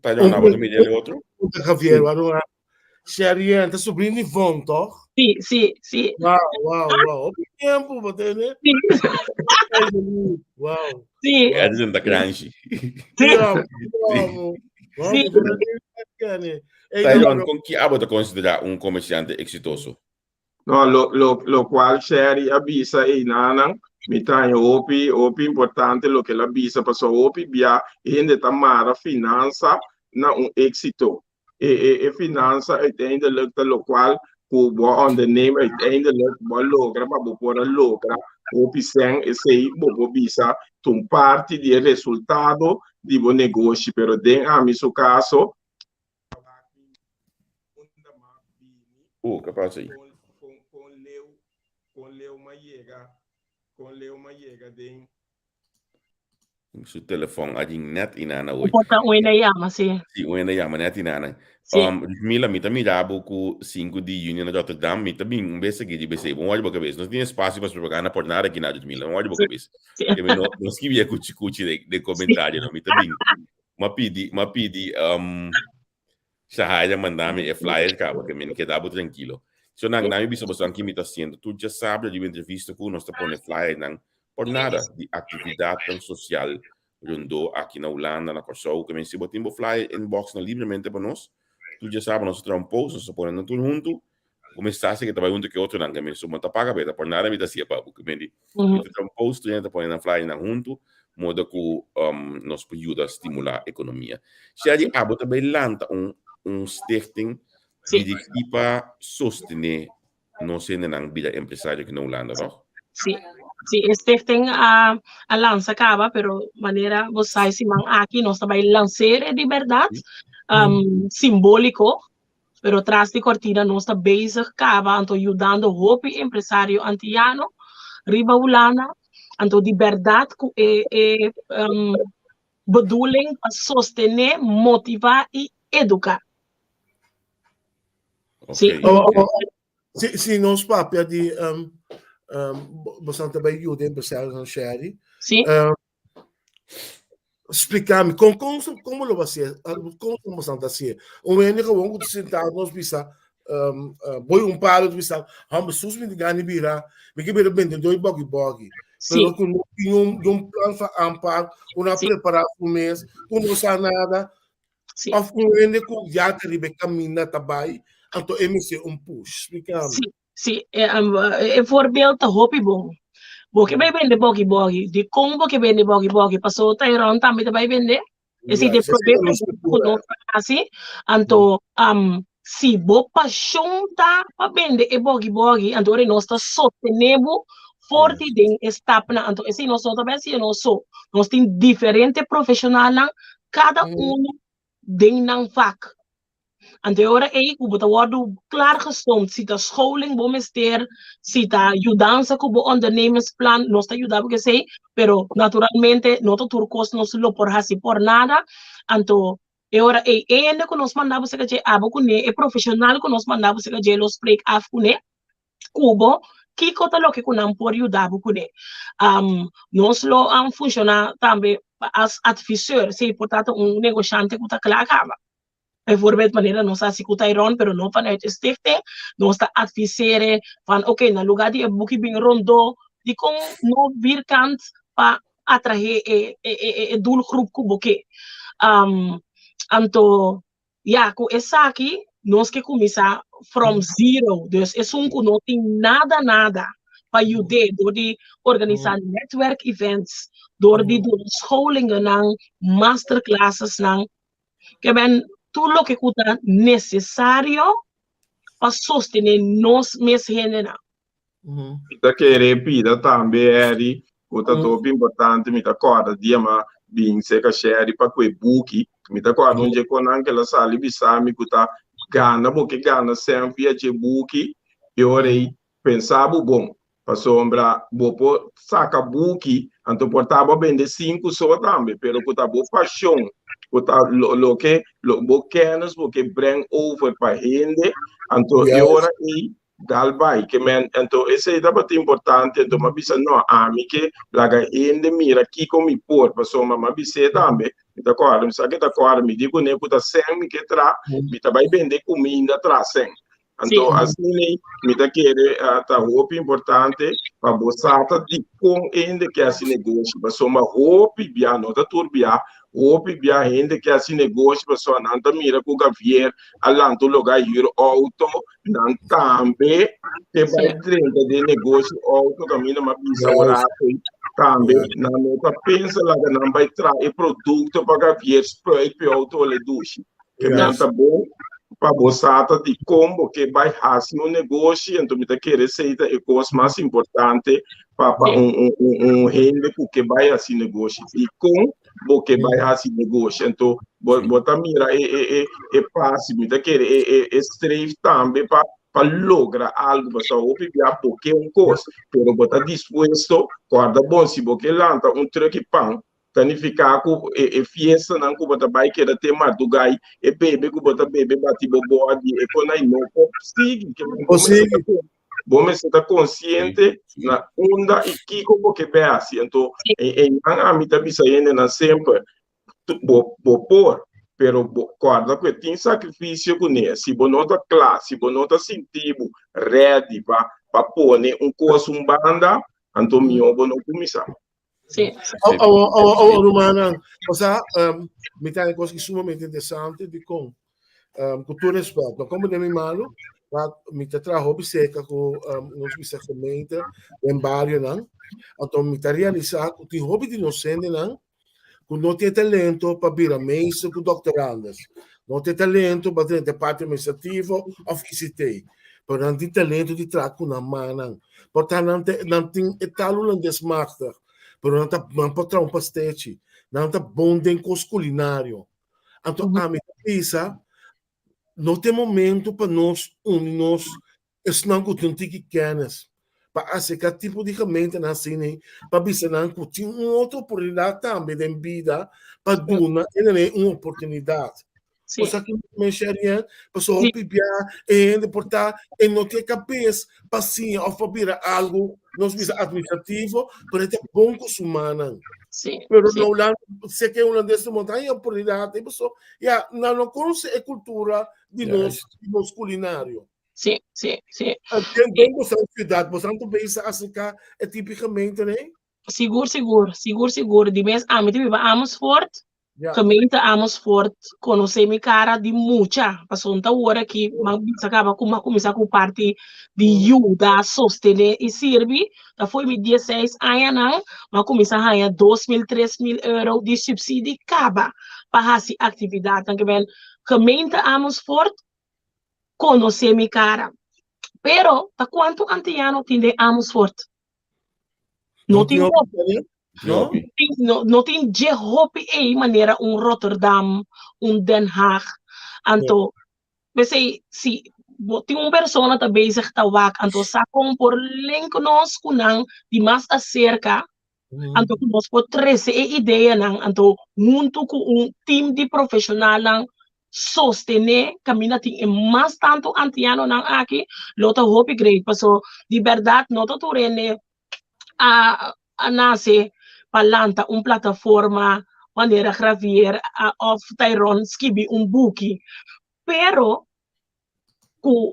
S1: Ta John, abo ta mira el otro?
S4: Javier, waarom Sherry ta sobrin di Von, toch?
S2: Sí, sí, sí.
S4: Wow, wow, wow. Op tempo, wat hè?
S2: Sí.
S4: Wow.
S2: Sí.
S1: Ja, die zijn dat kraantje.
S2: Sí.
S4: Sí.
S1: Tyron, con ki abo ta considera un comerciante exitoso?
S3: No, lo, lo, lo cual Sherry a bisa einanan, mi ta haña hopi, hopi importante loke el a bisa, pasobra hopi bia hende ta mara finansa na un éxito. E, e, e finansa uiteindelijk ta locual ku bo a onderneem uiteindelijk bo a logra pa bo por a logra hopi sèn esei bo por bisa ta un parti di e resultado di bo negoshi pero den ami su kaso
S1: Uh, ke pasa ahí?
S3: Kon kon leu kon leu m'a yega kon leu m'a yega den
S1: Su telefon a ring net inana hoy.
S2: Por ta un hende yama, sí.
S1: Sí, un hende yama net inana.
S2: Sí.
S1: Um, Mila, mi ta mira bo ku 5 di juni na Rotterdam, mi ta bin un bes aquí di bc. Bon word bo cabeza. No tiene espacio pa propaganda por nada aquí na Mila. Bon word bo
S2: Sí.
S1: cabeza.
S2: Sí.
S1: Que mi no, no escribí cuchi cuchi de, de comentario, no. Mi ta bin. Ma pidi, ma pidi, um, Shahaira manda mi e flyer caba que mi keda bo tranquilo. So nan nan mi bisa boso ki mi ta haciendo. Tur dja sabra riba entrevista ku nos ta pone flyer nan por nada di actividadnan social rondó aki na Hulanda, na Kòrsou. Ke men si bo tin bo flyer inbox nan libremente pa nos. Tur dja sabra nos ta traha un post, nos ta pone nan tur huntu. Bo mester sa si ke ta bai huntu ke otronan. Ke men so bo ta paga pa e ta por nada mi ta hacia pa bo. Ke men di mi ta traha un post tur hende ta pone nan flyer nan huntu moda ku nos por yuda stimulá ekonomia. Sherry, abo ta bai lanta un un stichting dirigí pa sostené nos hendenan bira empresario aki na Hulanda, tòg?
S2: Sí, sí, e stichting a a lansa kaba, pero manera bo sa e siman aki nos ta bai lanser di bèrdat, simbóliko, Pero tras di cortina nos ta bezig caba anto yudando hopi empresario antiano riba Hulanda anto di berdad cu e e um, bedoeling pa sostene, motiva y educa.
S1: Ok,
S2: Sí.
S4: Oh,
S1: ok.
S4: oh, oh. Si, si nos papia di um, um, bosan ta bai yuda empresarionan Sherry.
S2: Sí.
S4: Um, Splika mi, kon kon kon bo lo hasié? Kon kon boso ta hasié? Un hende gewoon ku ta sintá nos bisa, um, uh, boi un palo ta bisa, hombre, sus mi tin gana di bira, mi ke bira bendedó di bògi bògi.
S2: Sí.
S4: Pero ku no tin un, un plan van aanpak, ku no a
S2: Sí.
S4: prepará su mes, ku no sa nada,
S2: Sí.
S4: òf un hende ku ya ta riba e kaminda ta bai, anto e mester un push. Splika mi.
S2: Sí. Sí, e, um, e voorbeeld ta hopi bon. Bo ke bai bende bogi bogi, di kon bo ke bende bogi bogi, paso Tyrone tambe ta bai bende. E si
S4: Ja,
S2: de
S4: esa
S2: prome
S4: es
S2: pregunta ku
S4: cultura.
S2: nos ta hasi, anto um, si bo pasion ta pa bende e bogi bogi, anto ora nos ta sostene bo forti den e stapnan. Anto esei nos no ta bai hasi nos so. Nos tin diferente profesionalnan, kada
S4: Mm.
S2: uno den nan vak. Anto e ora ei ku bo ta wòrdu klaargestoomd, si ta scholing bo mester, si ta yudansa ku bo ondernemersplan, nos ta yuda bo ku esei, pero naturalmente no ta tur kos nos lo por hasi por nada. Anto e ora ei e hende ku nos manda bo serka dje, abo kuné, e profeshonal ku nos manda bo serka dje lo spreek af kuné, ku bo kiko ta loke ku nan por yuda bo kuné. Nos lo funshoná tambe as adviseur, si por ta ta un negoshante ku ta kla kaba. Bijvoorbeeld manera nos hasi ku Tyrone, pero no vanuit e stichting, nos ta advisere van oké, na lugar di e buki bin rondó, dikon no vierkant pa atrahe e, e, e, e doelgroep ku bo ke. Um, anto, ya, ku esaki nos ke kuminsá from zero. Dus esun ku no tin nada nada pa yud'é dor di organisá netwerk events, dor di duna scholingennan, masterclassesnan, Ke men tur loke ku ta nesesario pa sostené nos mes hendenan.
S3: Mi ta kere pida tambe, Eddie, ku ta hopi importante, mi ta kòrda dia m'a bin serka Sherry pa ku e buki, mi ta kòrda un dje konan ku el a sali bisa mi ku ta gana bo ke gana sèn via dje buki, e ora ei pensa bo bon, Pasobra bo por saka buki, anto por ta bo a bende sinku so tambe, pero ku ta bo pashon, ku ta loke bo kennis bo ke breng over pa hende, anto e ora ei dal bai. Ke men, anto esei tabata importante, anto mi a bisa no, ami ke laga hende mira kiko mi por, pasobra mi a bis'é tambe, mi ta kòrda, mi sa ke ta kòrda, mi di kuné ku ta sèn mi ke traha, mi ta bai bende kuminda traha sèn. Anto asina mi ta kere ta hopi importante pa bo sa ta dikon hende ke hasi negoshi pasobra hopi bia no ta tur bia hopi bia hende ke hasi negoshi pasobra nan ta mira ku Gavier a lanta un loga hür outo nan tambe ke bai drenta den negoshi outo kaminda mi a bisa ora aki tambe nan no ta pensa laga nan bai traha e produkto pa Gavier spuit pa e outo hole dushi ke nan ta bon. pa bo sa ta dikon bo ke bai hasi un negoshi, anto mi ta kere esei ta e kos mas importante pa pa un un un un hende ku ke bai hasi negoshi. Dikon bo ke bai hasi negoshi? Anto bo bo ta mira e e e e pasi, mi ta kere e e e streef tambe pa pa logra algu, pasobra hopi bia bo ke un kos, pero bo ta dispuesto, kòrda bon si bo ke lanta un trùk di pan, ta nifiká ku e e fiestanan ku bo ta bai keda te mardugai, e bebe ku bo ta bebe bati bo boa di e konai no por sigui. Ke men
S4: Por
S3: bo mester
S4: sigui.
S3: ta bo mester ta konsiente na unda i kiko bo ke bai hasi. Anto e einan ami ta bisa hendenan semper, bo bo por, pero bo kòrda ku e tin sakrifisio kuné. Si bo no ta kla, si bo no ta sinti bo ready pa pa pone un kos un banda, anto mihó bo no kuminsá.
S2: Sí.
S4: Oh, oh, oh, oh, rumannan. O sea, um, mi ta een cosa sumamente interesante di con. Um, cu tur respect, no como de mi malo, maar mi ta traha hopi cerca cu um, nos bisa gemeente den barionan. Anto mi ta realisa cu tin hopi di nos hendenan ku no tin e talento pa bira meester ku doctorandus, no tin e talento pa drenta e parti administrativo of ICT, pero nan tin talento di traha ku nan mannan. Por ta nan te nan tin e taal hulandes machtig, pero nan ta nan por traha un pastechi, nan ta bon den kos kulinario. Anto ami ta bisa no ta e momento pa nos uni nos Esnan ku tin tiki kennis pa aserká tipo di gementenan asina pa bisa nan ku tin un otro oportunidat tambe den bida pa duna e un oportunidat.
S2: Sí.
S4: Bo sa ki men Sherien? Pasobra hopi bia e hende por ta e no tin e kabes pa siña òf pa bira algu nos bisa administrativo, pero e ta bon ku su mannan.
S2: Sí,
S4: Pero
S2: sí.
S4: na Hulanda, sé ke hulandes ta monta e oportunidat ei pasobra ya nan no konosé e kultura di nos di nos kulinario.
S2: Sí, sí, sí.
S4: Den den boso ciudad, boso ta bezig acerca e tipo gemeente nee?
S2: Sigur, sigur, sigur, sigur. Di mes ami ta biba Amersfoort.
S4: Ja.
S2: Gemeente Amersfoort konosé mi kara di mucha. Pasobra ta ora aki m'a bisa kaba ku m'a kuminsá ku parti di yuda, sostené i sirbi. Ta fo'i mi diesseis añanan m'a kuminsá haña 2000, 3000 euro di supsidi kaba pa hasi aktividatnan. Ke men gemeente Amersfoort konosé mi kara. Pero ta kuantu antiano tin den Amersfoort? No tin hopi.
S4: No?
S2: No, no tin dje hopi ei manera un Rotterdam, un Den Haag. Anto, p'esei si bo tin un persona ta bezig ta wak, anto sa kon por link nos ku nan di mas aserka Anto ku nos por trese e ideanan, anto huntu ku un team di profeshonalnan sostené kaminda tin e mas tantu antianonan aki, lo ta hopi great. Paso di bèrdat no ta tur hende a a nase pa lanta un plataforma manera Gravier òf Tyrone skibi un buki, pero ku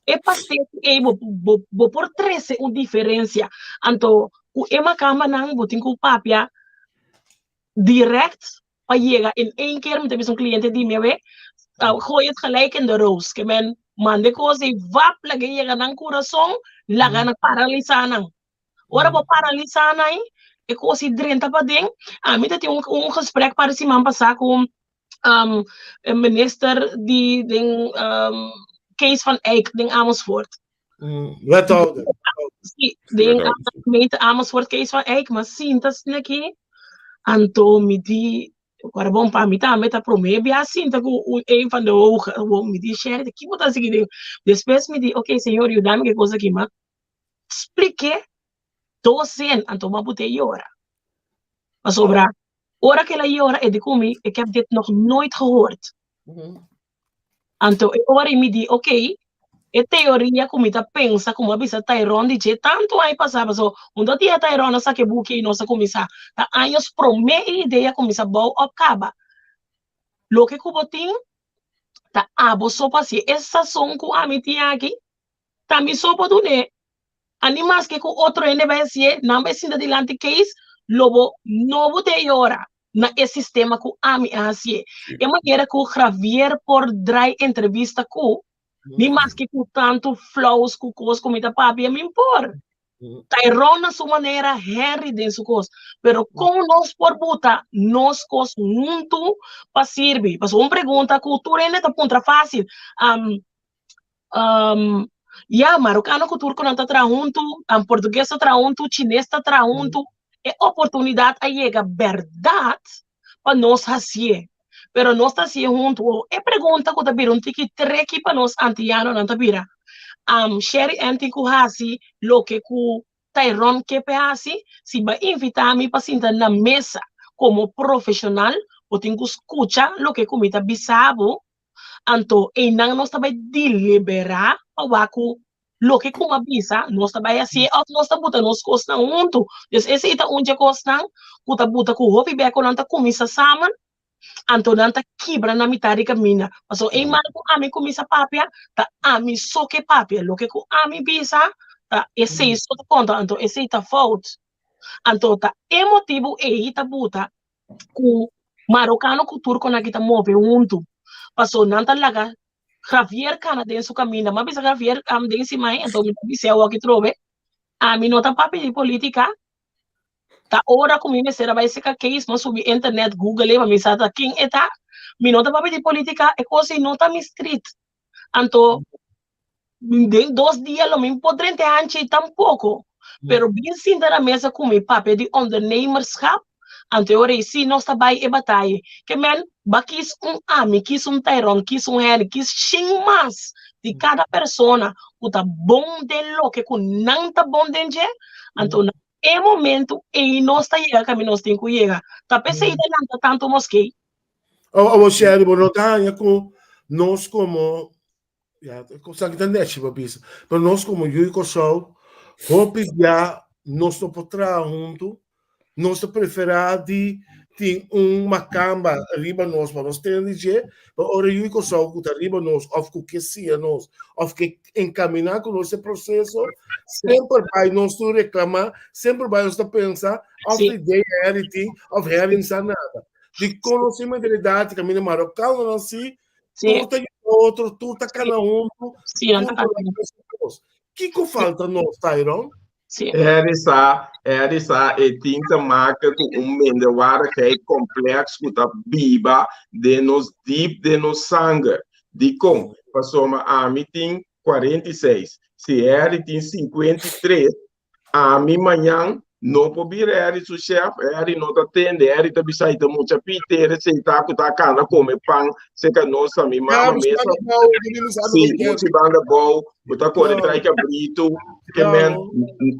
S2: e pastel ei bo, bo, bo por trese un diferencia. Anto, ku e makambanan bo tin ku papia direct pa yega in één keer. Mi ta bisa un cliente di mi awe, uh, gooi het gelijk in de roos. Ke men mande kos ei wap, laga e yega nan kurason, laga nan paralisá nan. Ora bo paralisá nan, e kos ei drenta paden. Ami ta tin un, un gesprek par siman pasá ku um, minister di den um, Kees van Eijk den Amersfoort.
S4: Wethouder.
S2: Sí, den gemeente Amersfoort Kees van Eijk, maar sinta aquí. Anto mi di, ora bon pa mi tambe ta promé bia sinta ku een van de hoge, mi di Sherry, ki bo ta hasi aki? Despues mi di, oké, señor, yuda mi ke kos aki, ma spliké dos zin, anto mi a bot'é yora. Pasobra Ora ku el a yora, e di ku mi, Ik heb dit nog nooit gehoord. Anto e ora ei mi di, oké, e teoria ku mi ta pensa ku mi a bisa Tyrone di dje tantu aña pasá, pasobra un dia Tyrone a saka e buki ei nos a kuminsá, ta años promé e idea a kuminsá bou òf kaba. Loke ku bo tin ta abo so pa hasié. E sason ku ami tin aki, ta mi so por dun'é. Ani maske ku otro hende bai hasié, nan bai sinta dilanti Kees, lo bo no bo te yora na e sistema ku ami a hasié. E manera ku Javier por drai entrevista ku, ni maske ku tantu flaus ku kos ku mi ta papia, mi por. Tyrone na su manera, Henry den su kos. Pero kon nos por buta nos kos huntu pa sirbi? Pasobra un pregunta ku tur hende ta puntra fásil. Um, um, ya, marokano ku turkonan ta traha huntu, um, portugues ta traha huntu, chines ta traha huntu. E oportunidat a yega bèrdat pa nos hasié. Pero nos ta hasié huntu. E pregunta ku ta bira un tiki treki pa nos antianonan ta bira, um, Sherry Ann tin ku hasi loke ku Tyrone ke p'e hasi? Si bo a invitá mi pa sinta na mesa komo profeshonal, bo tin ku skucha loke ku mi ta bisa bo, anto einan nos ta bai deliberá pa wak ku loke ku mi a bisa nos ta bai hasié òf nos ta buta nos kosnan huntu. Dus esei ta un dje kosnan ku ta buta ku hopi bia ku nan ta kuminsá samen, anto nan ta kibra na mitad di kaminda. Pasobra ei mal ku ami kuminsá papia, ta ami so ke papia. Loke ku ami bisa ta esei so ta konta, anto esei ta fout. Anto ta e motibu ei ta buta ku marokano ku turkonan ki ta move huntu. Pasobra nan ta laga Javier kana den su kaminda. Mi a bisa Javier den siman, anto mi ta bis'é awoki trobe, ami no ta papia di politika, ta ora ku mi mester a bai seka Kees, mi a subi internet, google e pa mi sa ta ken e ta. Mi no ta papia di politika, e kos ei no ta mi street. Anto den dos dia lo mi por drenta e hanchi ei tampoco. Pero bin sinta na mesa ku mi papia di ondernemerschap, anto e ora ei si nos ta bai e bataya. Ke men ba kis un ami, kis un Tyrone, kis un Henry, kis shin mas di kada persona ku ta bon den loke ku nan ta bon den dje, anto na e momento ei nos ta yega kaminda nos tin ku yega. Ta p'esei ta lanta tantu moskee.
S4: Awor Sherry, bo no ta haña ku nos komo Ya, cosa ki ta nechi pa bisa. Pero nos como yu i Kòrsou, hopi bia nos no por traha huntu. Nos ta preferá di tin un makamba riba nos pa nos tene di dje, pero ora yu i Kòrsou ku ta riba nos òf ku ke siña nos òf ke enkaminá ku nos e proseso, semper bai nos tur reklamá, semper bai nos ta pensa òf ta idea Harry tin òf Harry no sa nada. Di konosé mentalidad kaminda marokanonan si
S2: Sí.
S4: Tur ta yuda otro, tur ta kana huntu.
S2: Sí, nan ta
S4: tur
S2: kana
S4: ta nos. Kiko falta nos, Tyron?
S2: Sí.
S3: Harry sa, Harry sa e tin te maken ku un minderwaardigheid complex ku ta biba den nos diep den nos sanger. Dikon? Pasobra ami tin 46. Si Harry tin 53, Ami mañan no por bira Harry su chef, Harry no ta tende, Harry ta bisa y ta mucha piter esey ta cu ta cana come pan seca nos ta mi mama mesa. Si, mucha banda bou, bo ta core trai cabrito, ke men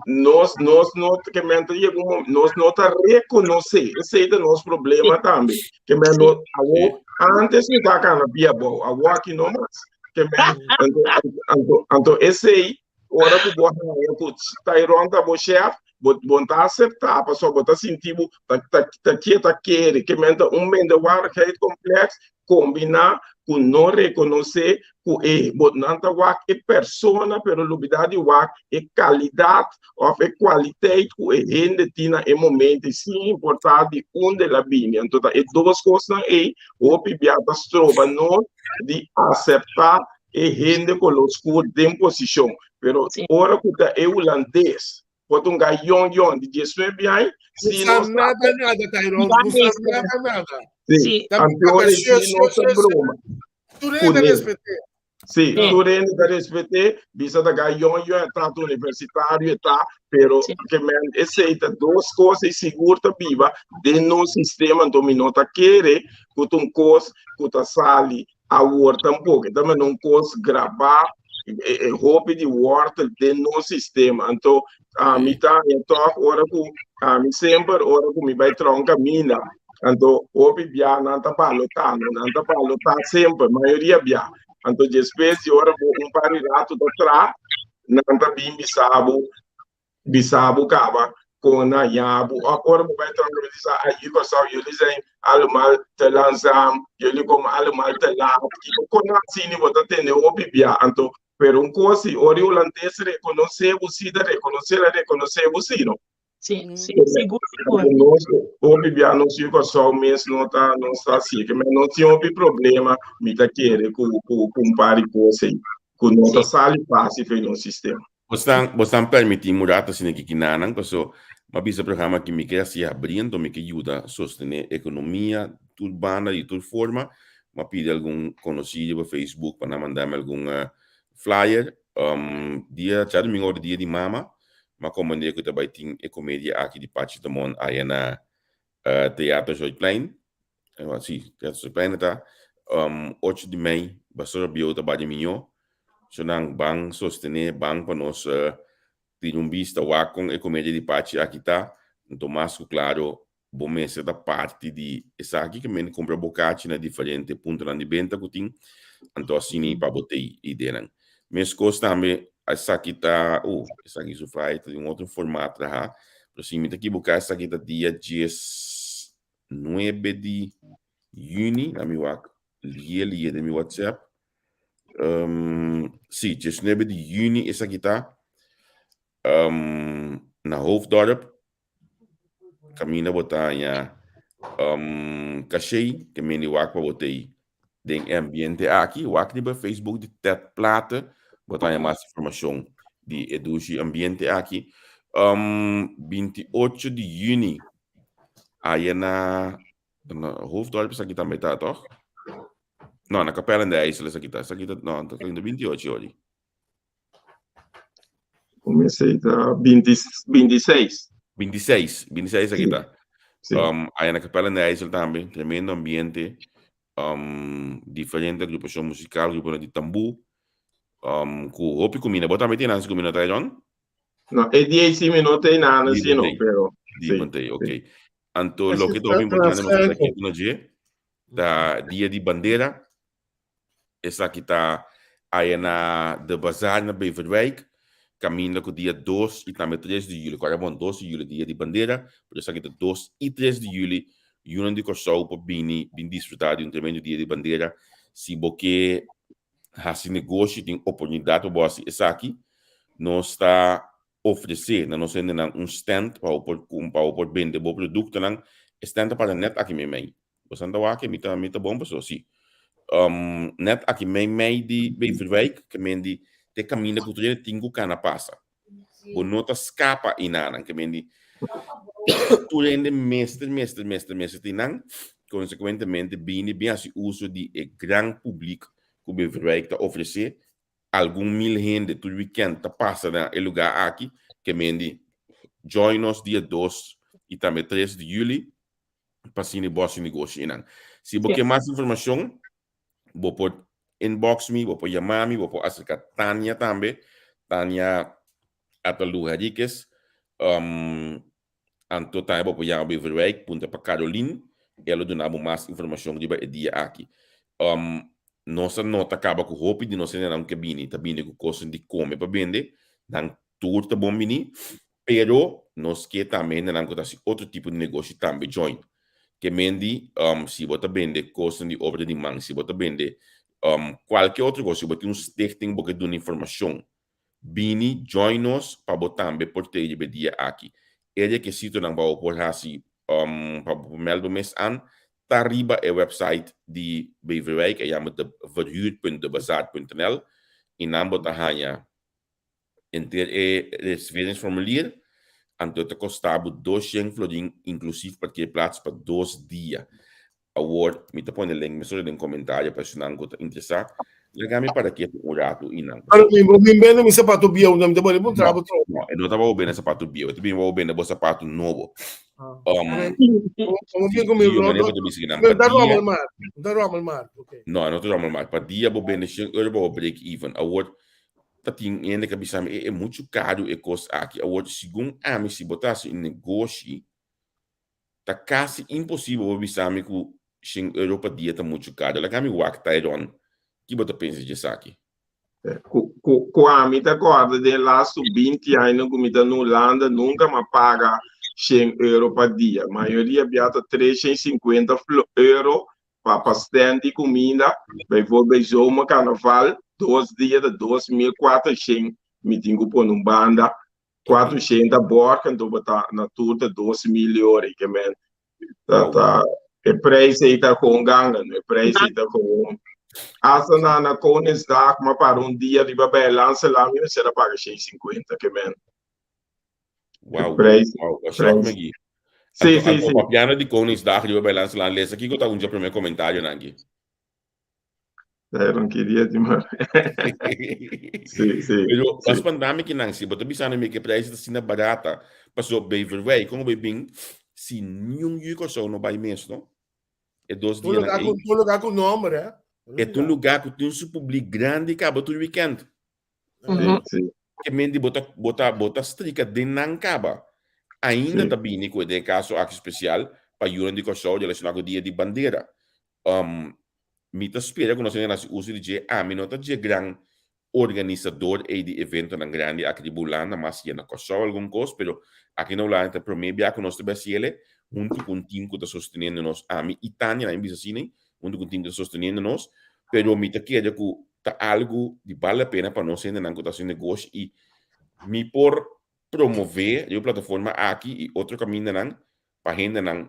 S3: nos nos no ke men ta yega un nos no ta reconoce, esey ta nos problema tambe, ke men no awo antes mi ta cana pia bou, awo aki no mas, ke men anto anto anto esey Ora ku bo haña ku Tyrone ta bo chef, bo bo no ta aseptá pasobra bo ta sinti bo ta ta ta ke ta kere. Ke men ta un minderwaardigheidscomplex kombiná ku no rekonosé ku e bo nan ta wak e persona pero lubidá di wak e kalidat òf e kwaliteit ku e hende tin na e momento sin importá di unda el a bini. Anto ta e dos kosnan ei hopi bia ta stroba nos di aseptá e hende koló skur den posishon. Pero ora ku ta e hulandes, por ta un gai yon yon di diesnuebe aña, si
S4: No
S3: nos
S4: sa nada nada, Tyrone. No sa nada nada.
S3: Sí, anto ora si nos ta broma.
S4: Tur hende ta respet'é.
S3: Sí, tur hende ta respet'é, bisa ta gai yon yon, e ta ta universitario, e ta, pero ke men esei ta dos kos ei sigur ta biba den nos sistema, anto mi no ta kere ku ta un kos ku ta sali Awor tampoco, e ta manda un cos grabá, e hopi di wortel den nos sistema. Anto, ami ta haña tòg ora ku ami semper ora ku mi bai traha un kaminda, anto hopi bia nan ta balotá, no nan ta balotá semper, mayoria bia. Anto despues di ora bo un par di ratu ta traha, nan ta bin bisa bo, bisa bo kaba kon na yabu of ora bo bai traha bo bisa ay yu Kòrsou jullie zijn allemaal te langzaam jullie komen allemaal te laat kiko kon asina bo ta tende hopi bia anto pero un kos si ora e hulandes rekonosé bo si ta rekonosé la rekonosé bo si no.
S2: Sí, sí, sigur, sigur.
S3: Nos hopi bia nos yu Kòrsou mes no ta no ta así ke men no tin hopi problema mi ta kere ku ku un par di kos ei ku no ta sali fásil for nos sistema.
S1: Bosnan, bosnan permití mi un rato asina ki kinanan, paso m'a bisa programa ki mi ke hasi habrí, anto mi ke yuda sostené ekonomia tur banda di tur forma. M'a pidi algun konosí riba Facebook pa nan manda mi algun flyer. Dia djadumingu ora dia di mama, m'a komprendé ku ta bai tin e komedia aki di Pachi Tamon aya na Teatro Zuidplein. Sí, Teatro Zuidplein e ta. Ocho di mei, Basora Bieu ta bai di miñó. So nan ban sostené, ban pa nos tira un bista wak kon e komedia di Pachi aki ta. Anto mas ku klaro bo mester ta parti di esaki ke men kumpra bo kachi na diferente puntonan di benta ku tin, anto asina pa bo tei ideanan. Meskos tambe esaki ta, uh, esaki su flyer ta di un otro formato traha, pero si mi ta kibuká esaki ta dia 19 di yüni, na mi wak lie lie den mi WhatsApp. Si, 19 di yüni esaki ta na Hoofddorp. Kaminda bo ta haña kashei ke mende wak pa bo ta ei den e ambiente aki. Wak riba Facebook di Ted Plate, bo ta haña mas informashon di e dushi ambiente aki. 28 di yüni aya na Hoofddorp esaki tambe ta tòg? No, na Kapel en de IJssel esaki ta. Esaki ta, no, ta 28 ori.
S3: Comencé ta 20, 26.
S1: 26, 26 aki ta. Sí. Allá na Capella de IJssel tambe, tremendo ambiente. Diferente agrupacion musical, grupo di tambú. Ku hopi kumina. Bo tambe tiene ansi kumina, Tyron?
S3: No, e dia sí mi no tem nada sí, no, pero...
S1: Di sí, ok. Anto, lo que ta importante, nos ta dje, ta dia di bandera. Esaki ta aya na De Bazaar na Beverwijk, kaminda ku dia dos i tambe tres di yüli, kòrda bon, dos di yüli dia di bandera, pero esaki ta dos i tres di yüli, yunan di Kòrsou por bini bin disfrutá di un tremendo dia di bandera. Si bo ke hasi negoshi, tin oportunidat pa bo hasi esaki, nos ta ofresé na nos hendenan un stand pa bo por pa bo por bende bo produktonan. E stand ta para nèt aki meimei. Bosan ta wak mi ta mi ta bon paso si. Net aki mei mei di Beverwijk ke men di te kaminda ku tur hende tin ku kana pasa. Bo no ta skapa einanan ke men di tur hende mester mester mester mester tin nan konsekuentemente bini bin hasi uso di e gran publik ku Beverwijk ta ofresé. Algun mil hende tur wikènt ta pasa na e lugá aki ke men di join nos dia dos i tambe tres di yüli. pa sini bo hasi negoshi einan. Si bo ke mas informashon, bo por inbox mi, bo por yama mi, bo por aserka Tania tambe, Tania Atalu Henriquez. Um, anto tambe bo por yama Beverwijk, puntra pa Caroline, e lo duna bo mas informashon riba e dia aki. Um, nos a nota kaba ku hopi di nos hendenan ke bini, ta bini ku kosnan di kome pa bende, nan Tur ta bon bini, pero nos ke tambe hendenan ku ta hasi otro tipo di negoshi tambe join. Ke men di, si bo ta bende kosnan di obra di man, si bo ta bende kualke otro kos, si bo tin un stichting bo ke duna informashon, bini join nos pa bo tambe por tei riba e dia aki. E rekesitonan pa bo por hasi, pa bo por mèld bo mes an, ta riba e website di Beverwijk, e yama de verhuur.debazaar.nl, i nan bo ta haña Enter e reserveringsformulier, anto ta kosta bo 200 florin inklusief parkeerplaats pa dos dia. Awor, mi ta pone link mesora den komentario pa esnan ku ta interesá. Laga mi para ketu un ratu i nan.
S4: Pero mi bo bin bende mi sapato bieu, no mi ta pone pa un trabo tro.
S1: No, e no ta pa bo bende sapato bieu, e ta bin pa bo bende bo sapato nobo.
S4: Como bin ku mi
S1: Sí, manera bo ta bisa kinan, pa
S4: ta
S1: dia
S4: rommelmarkt, no ta rommelmarkt, ok.
S1: No, no ta rommelmarkt. Pa dia bo bende shen euro pa bo break even. Awor, Ta tin hende ka bisa mi e e muchu karu e kos aki. Awor segun ami si bo ta hasi un negoshi ta kasi imposibel bo bisa mi ku shen euro pa dia ta muchu karu. Laga mi wak Tyron, ki bo ta pensa di esaki?
S3: Ku ku ku ami ta kòrda den lastu binti aña ku mi ta na Hulanda nunka mi a paga shen euro pa dia. Mayoria bia ta 350 euro Pa pa stand di cuminda, bijvoorbeeld zomer carnaval, dos dia ta 2400, mi tin cu pone un banda, 400 ta borg, anto bo ta na tur ta 2000 euro, ke men ta ta e prijs ei ta gewoon ganga, no e prijs ei ta gewoon. Hasta na na Koningsdag m'a para un dia riba Bijlandselaan mi mester a paga 150 ke men.
S1: Wow,
S3: Prijs,
S1: wow, a shock
S3: prijs.
S1: me aquí.
S3: Sí,
S1: Anto,
S3: sí,
S1: anto
S3: sí.
S1: papiando di Koningsdag riba Bijlandselaan, lesa kiko ta un dje primer comentarionan aki.
S3: Era ki dia di mar. Sí, sí,
S1: Pero
S3: sí.
S1: pas pandami ki nan si bo ta bisando mi ke prijs ta asina barata, paso Beverwijk kon bo bin si niun yu Kòrsou no bai mes no. E dos
S4: Un
S1: dianan
S4: lugar
S1: ei.
S4: ku un lugar ku nomber, eh.
S1: E ta un lugar ku tin su publik grandi kaba tur weekend.
S3: Sí, sí.
S1: Ke men di bo ta bo ta bo ta strika den nan kaba. Ainda
S3: Sí.
S1: ta bini ku den e kaso aki spesial pa yunan di Kòrsou relashoná ku dia di bandera. Um, mi ta spera ku nos hende hasi uso di dje. Ami no ta dje gran organisador ei di eventonan grandi aki riba Hulanda, mas ya na Kòrsou algun kos, pero aki na Hulanda ta promé bia ku nos ta bai hasi ele huntu ku un tim ku ta sosteniendo nos, ami i Tania, nan a bisa asina, huntu ku un tim ku ta sosteniendo nos, pero mi ta kere ku ta algu di bal la pena pa nos hendenan ku ta hasi negoshi i mi por promové riba e plataforma aki i otro kamindanan pa hendenan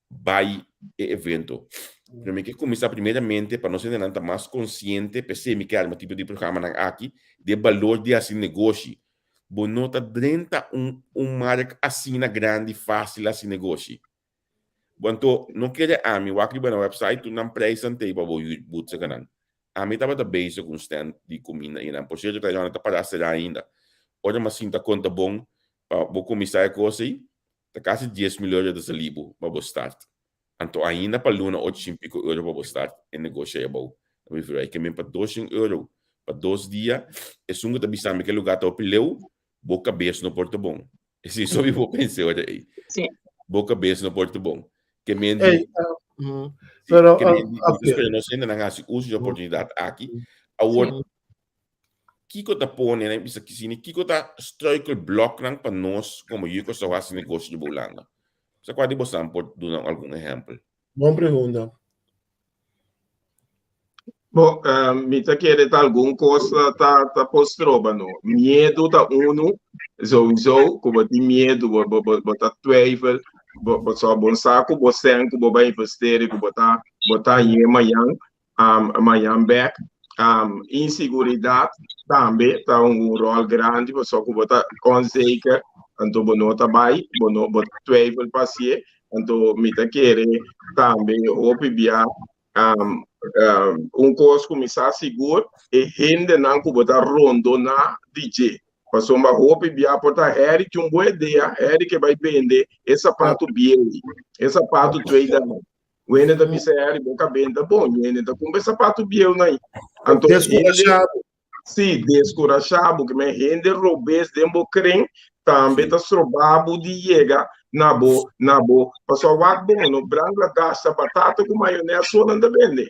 S1: bai e evento. Pero mi ke kuminsá primeramente pa nos hendenan ta mas konsiente, p'esei mi ke arma tipo di programanan aki, di e balor di hasi negoshi. Bo no ta drenta un un mark asina grandi fásil hasi negoshi. Bo anto no kere ami wak riba nan website tur nan prijsnan t'ei pa bo yu butse ka nan. Ami tabata bezig ku un stand di kuminda einan. Por sierto Taiwan ta pará será ainda. Ora mi a sinta konta bon pa bo kuminsá e kos ei, Ta kasi 10,000 euro ta sali bo pa bo start. Anto ainda pa luna 800 piko euro pa bo start e negoshi ei abou. Na mi firi, ke men pa 200 euro pa dos dia, esun ku ta bisa mi ke lugar ta hopi leu, bo kabes no por ta bon. Esei so mi por pensa e ora ei.
S2: Sí.
S1: Bo kabes no por ta bon. Ke men di,
S4: Ey, uh,
S1: sí,
S4: pero,
S1: ke men di,
S4: uh,
S1: mi ta spera nos hendenan hasi uso di oportunidat aki. Awor,
S2: Sí.
S1: Kiko ta pone nan bisa kisini kiko ta struikelbloknan pa nos komo yu Kòrsou hasi negoshi riba Hulanda? Sa kua di bosan por duna algun ehèmpel?
S4: Bon pregunta.
S3: Bo, mi ta kere ta algun kos ta ta por stroba no. Miedu ta unu, souiso ku bo tin miedu, bo bo bo ta twijfel, bo bo so bon sa ku bo sèn ku bo bai investeri ku bo ta bo ta hañ'é mañan, mañan bek. Inseguridat tambe ta un ròl grandi pasobra ku bo ta onzeker, anto bo no ta bai, bo no bo ta twijfel pa hasié. Anto mi ta kere tambe hopi bia un kos ku mi sa sigur, e hendenan ku bo ta rondoná di dje. Pasobra hopi bia por ta Harry tin un bon idea, Harry ke bai bende e sapatu bieu, e sapatu tweedehands. Wende ta bisa Harry, bo kabenta bon, wende ta kumpra e sapatu bieu na Anto
S4: Deskurashá bo.
S3: Sí, deskurashá bo, ke men hende robes den bo kren tambe ta stroba bo di yega na bo, na bo. Pasobra wak bon, no Brangladesh ta batata ku mayonès so nan ta bende.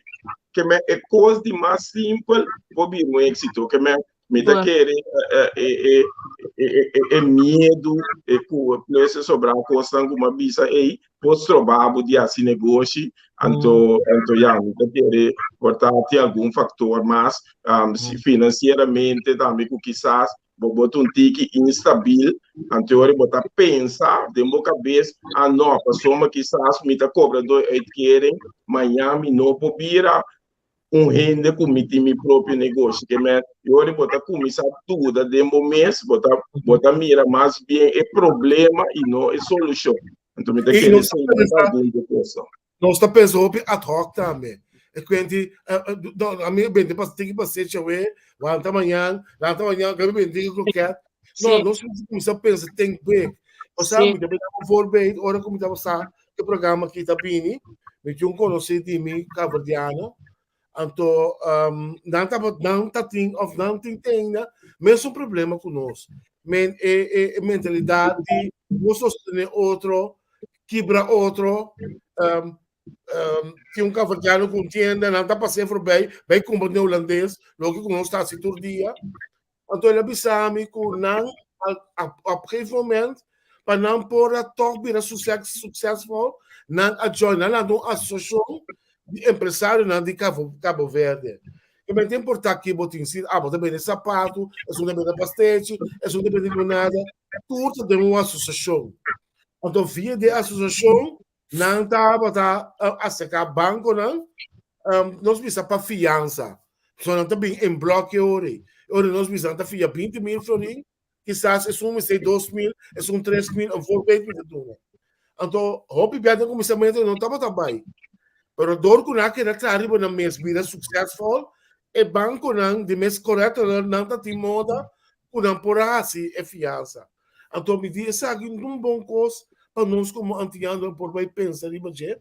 S3: Ke men e kos di mas simpel por bira un éksito. Ke men Mi ta kere e e e e miedu e ku plus e sobrá kosnan ku mi a bisa ei por stroba bo di hasi negoshi anto anto ya mi ta kere por ta tin algun faktor mas si finansieramente tambe ku kisas bo bo ta un tiki instabil anto ora bo ta pensa den bo kabes a no pasobra kisas mi ta kobra dor uitkering mañan mi no por bira un hende ku mi tin mi propio negoshi. Ke men, i ora bo ta kuminsá duda den bo mes, bo ta, bo ta mira mas bien e problema i no e solushon. Anto mi ta
S4: I
S3: kere
S4: nos ta
S3: esei ta
S4: pensa,
S3: algun di e kosnan.
S4: nos ta pensa hopi ad hoc tambe. E kuenti, eh, eh, no, a mi bende pas tiki pasecha we, lanta mañan, lanta mañan, ke mi bende tiki kroket. No,
S2: Sí.
S4: nos mester kuminsá pensa think big. Osea,
S2: Sí.
S4: mi ta bira un voorbeeld ora ku mi tabata sa e programa aki ta bini, mi tin un konosí di mi kaverdiano, anto um, nan taba, nan ta tin of nan tin tenda mesun problema ku nos. Men e, e, e mentalidat di no sostené otro, kibra otro, um, um, tin un kaverdiano ku un tienda, nan ta pas'é voorbij, bai kumpra den hulandes, loke ku nos ta hasi tur dia. Anto el a bisa mi ku nan op gegeven moment pa nan por a tòg bira suksesfol, nan a join, nan lanta un asosiashon di empresarionan di Cabo Verde. E men ta importá ki bo tin, si abo ta bende sapatu, esun ta bende pastechi, esun ta bende limonada, tur ta den un asosiashon. Anto via di e asosiashon nan tabata aserká bankonan. Nos bisa pa fiansa. So nan ta bin en bloke ora ei. Ora nos bisa nan ta fia 20.000 florin, kisas esun mester 2.000, esun 3.000, un voorbeeld mi ta duna. Anto hopi bia den kuminsamentu no tabata bai. Pero dor ku nan a keda traha riba nan mes bira suksesvol, e bankonan di mes korekto nan ta tin moda ku nan por a hasi e fiansa. Anto mi di esaki no ta un bon kos pa nos komo antianonan por bai pensa riba dje.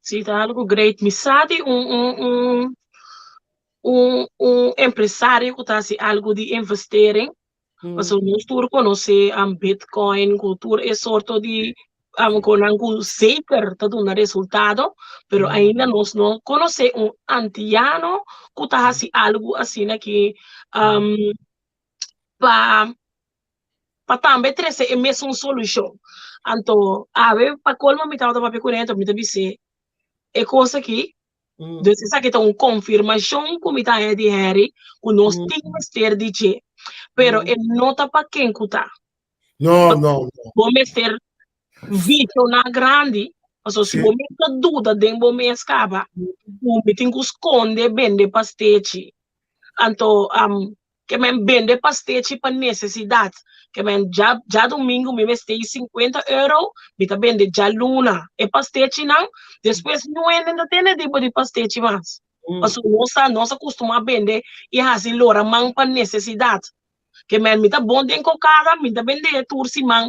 S2: Sí, ta algo great. Mi sa di un, un, un, un, un empresario ku ta hasi algo di investering. Pasobra nos tur konosé um, Bitcoin, ku tur e sorto di um, konan ku zeker ta duna resultado, pero ainda nos no konosé un antiano ku ta hasi algo asina ki um, pa pa tambe trese e mesun solushon. Anto, awe pa kolmo mi tabata papia kuné, anto mi ta bis'é e kos aki. Dus esaki ta un konfirmashon ku mi ta haña di Harry ku nos tin mester di dje. Pero e no ta pa ken ku ta.
S4: No, no, no.
S2: Bo mester vishoná grandi, pasobra si bo mes ta duda den bo mes kaba, ku mi tin ku skonde bende pastechi. Anto, Ke men bende pastechi pa nesesidat. Ke men dja djadumingu mi mester i sinkuenta euro, mi ta bende djaluna e pastechinan, despues niun hende no ta tende di bo di pastechi mas. Pasobra nos sa, nos a kustumá bende i hasi lora man pa nesesidat. Ke men mi ta bon den kokada, mi ta bende tur siman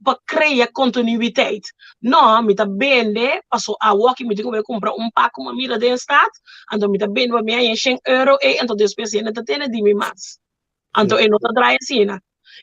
S2: pa krea kontinuitet. No, mi ta bende paso awoki mi tin ku bai kumpra un pak ku mi a mira den stad, anto mi ta bende pa mi haña shen euro ei, anto despues hende ta tene di mi mas. Anto e no ta draai asina.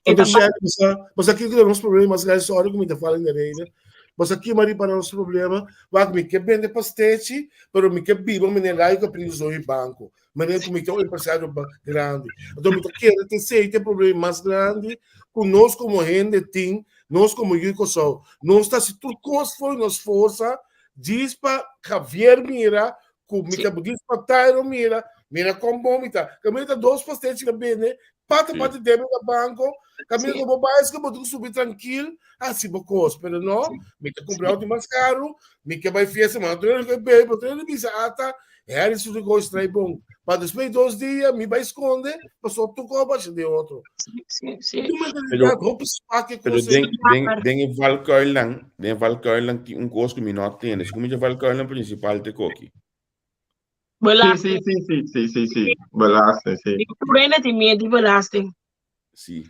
S2: E
S4: Anto
S2: ta
S4: Sherry, bo sa, bo sa kiko ta nos problema mas grandi, sorry ku mi ta fala in de rede, bo sa kima riba nos problema, wak mi ke bende pastechi, pero mi ke biba manera Rayo Capriles doño di banko, manera ku mi ta un empresario grandi. Anto mi ta kere ta esei ta e problema mas grandi ku nos komo hende tin, nos komo yu di Kòrsou. Nos ta hasi tur kos for di nos forsa djis pa Javier mira ku mi ta, djis pa Tyro mira, mira kon bon mi ta. Kaminda ta dos pastechi ta bende, pata pata debe na banko, kaminda ku bo bai eske bo tin ku subi trankil hasi bo kos. Pero no, mi ta kumpra outo mas karu, mi ke bai fiesta, ma no tin ku bebe, bo tin bisa ata Harry su negoshi trae bon. Pa despues di dos dia mi bai skonde, pasobra tur kos basha den otro.
S2: Sí, sí, sí.
S4: Tin mentalidad hopi swak e
S1: Pero
S4: kos
S1: den,
S4: ei.
S1: den, den e valkuilnan, den e valkuilnan tin un kos ku mi no a tende. Si ku mi dje valkuilnan prinsipal te koki.
S2: Belasting.
S3: Sí, sí, sí, sí, sí, sí. Belasting, sí.
S2: Tur hende tin miedu di belasting.
S1: Sí.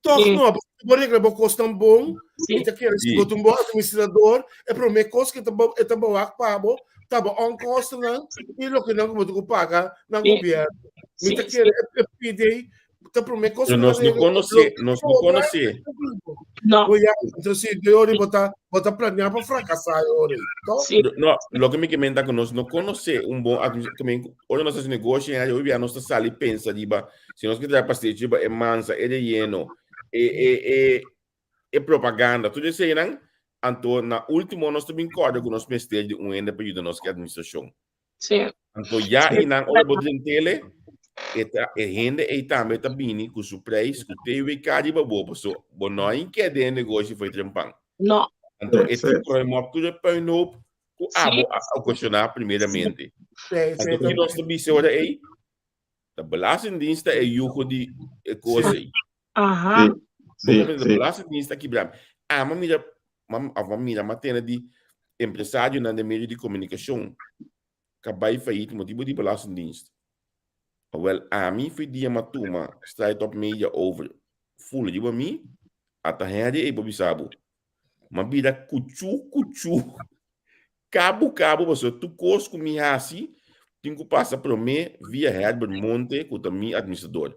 S4: Toch no, bo regla bo kosnan bon,
S2: Sí.
S4: i ta kere si
S1: Sí.
S4: bo ta un bon administrador, e promé kos ke ta bo e ta bawak pa bo, ta bo onkostennan i loke nan ku bo tin ku paga na
S2: Sí.
S4: gobièrnu. Mi
S2: Sí,
S4: ta
S2: sí.
S4: kere e e PD ta promé kos
S1: Pero
S4: ku ta
S1: nos no
S4: regla,
S1: konosé,
S4: loke
S1: nos no
S4: sobra,
S1: konosé.
S4: ta bibo.
S2: No.
S4: Bo ya, entonces si de ori bo ta bo ta planea pa frakasá e ori, to?
S2: Sí.
S1: No, loke mi ke menta ku nos no konosé un bon administrador, ora nos hasi negoshi, hopi bia nos ta sali pensa riba Si nos ke traha pastechi riba e mansa, e relleno, e, e, e, e propaganda, tur eseinan, anto na último nos ta bin kòrda ku nos mester di un hende pa yuda nos ku e administrashon.
S2: Sí.
S1: Anto ya einan ora bo drentele, e ta, e hende ei tambe ta bini ku su preis, ku TWK riba bo, paso bo no a inke den e negoshi fo'i trempan.
S2: No.
S1: Anto e
S3: Sí.
S1: tin ruim op tur e puinhoop ku
S2: Sí.
S1: abo a okashoná primeramente.
S4: Sí, sí,
S1: Anto ki nos ta bisa ora ei? Ta Belastingdienst ta e yugo di e kos ei.
S2: Aha.
S3: Sí,
S1: Bo ta
S3: sí.
S1: Belastingdienst ta kibra. Ama mira, ma, of ma mira, ma tene di empresarionan den medio di komunikashon ka bai failliet motibu di Belastingdienst. Awel, ami fi dia ma tuma Straight Up Media over full riba mi, ata Henry ei por bisa bo. Ma bira kuchu kuchu. Kabu kabu pasobra tur kos ku mi hasi tin ku pasa promé via Herbert Monte ku ta mi administrador.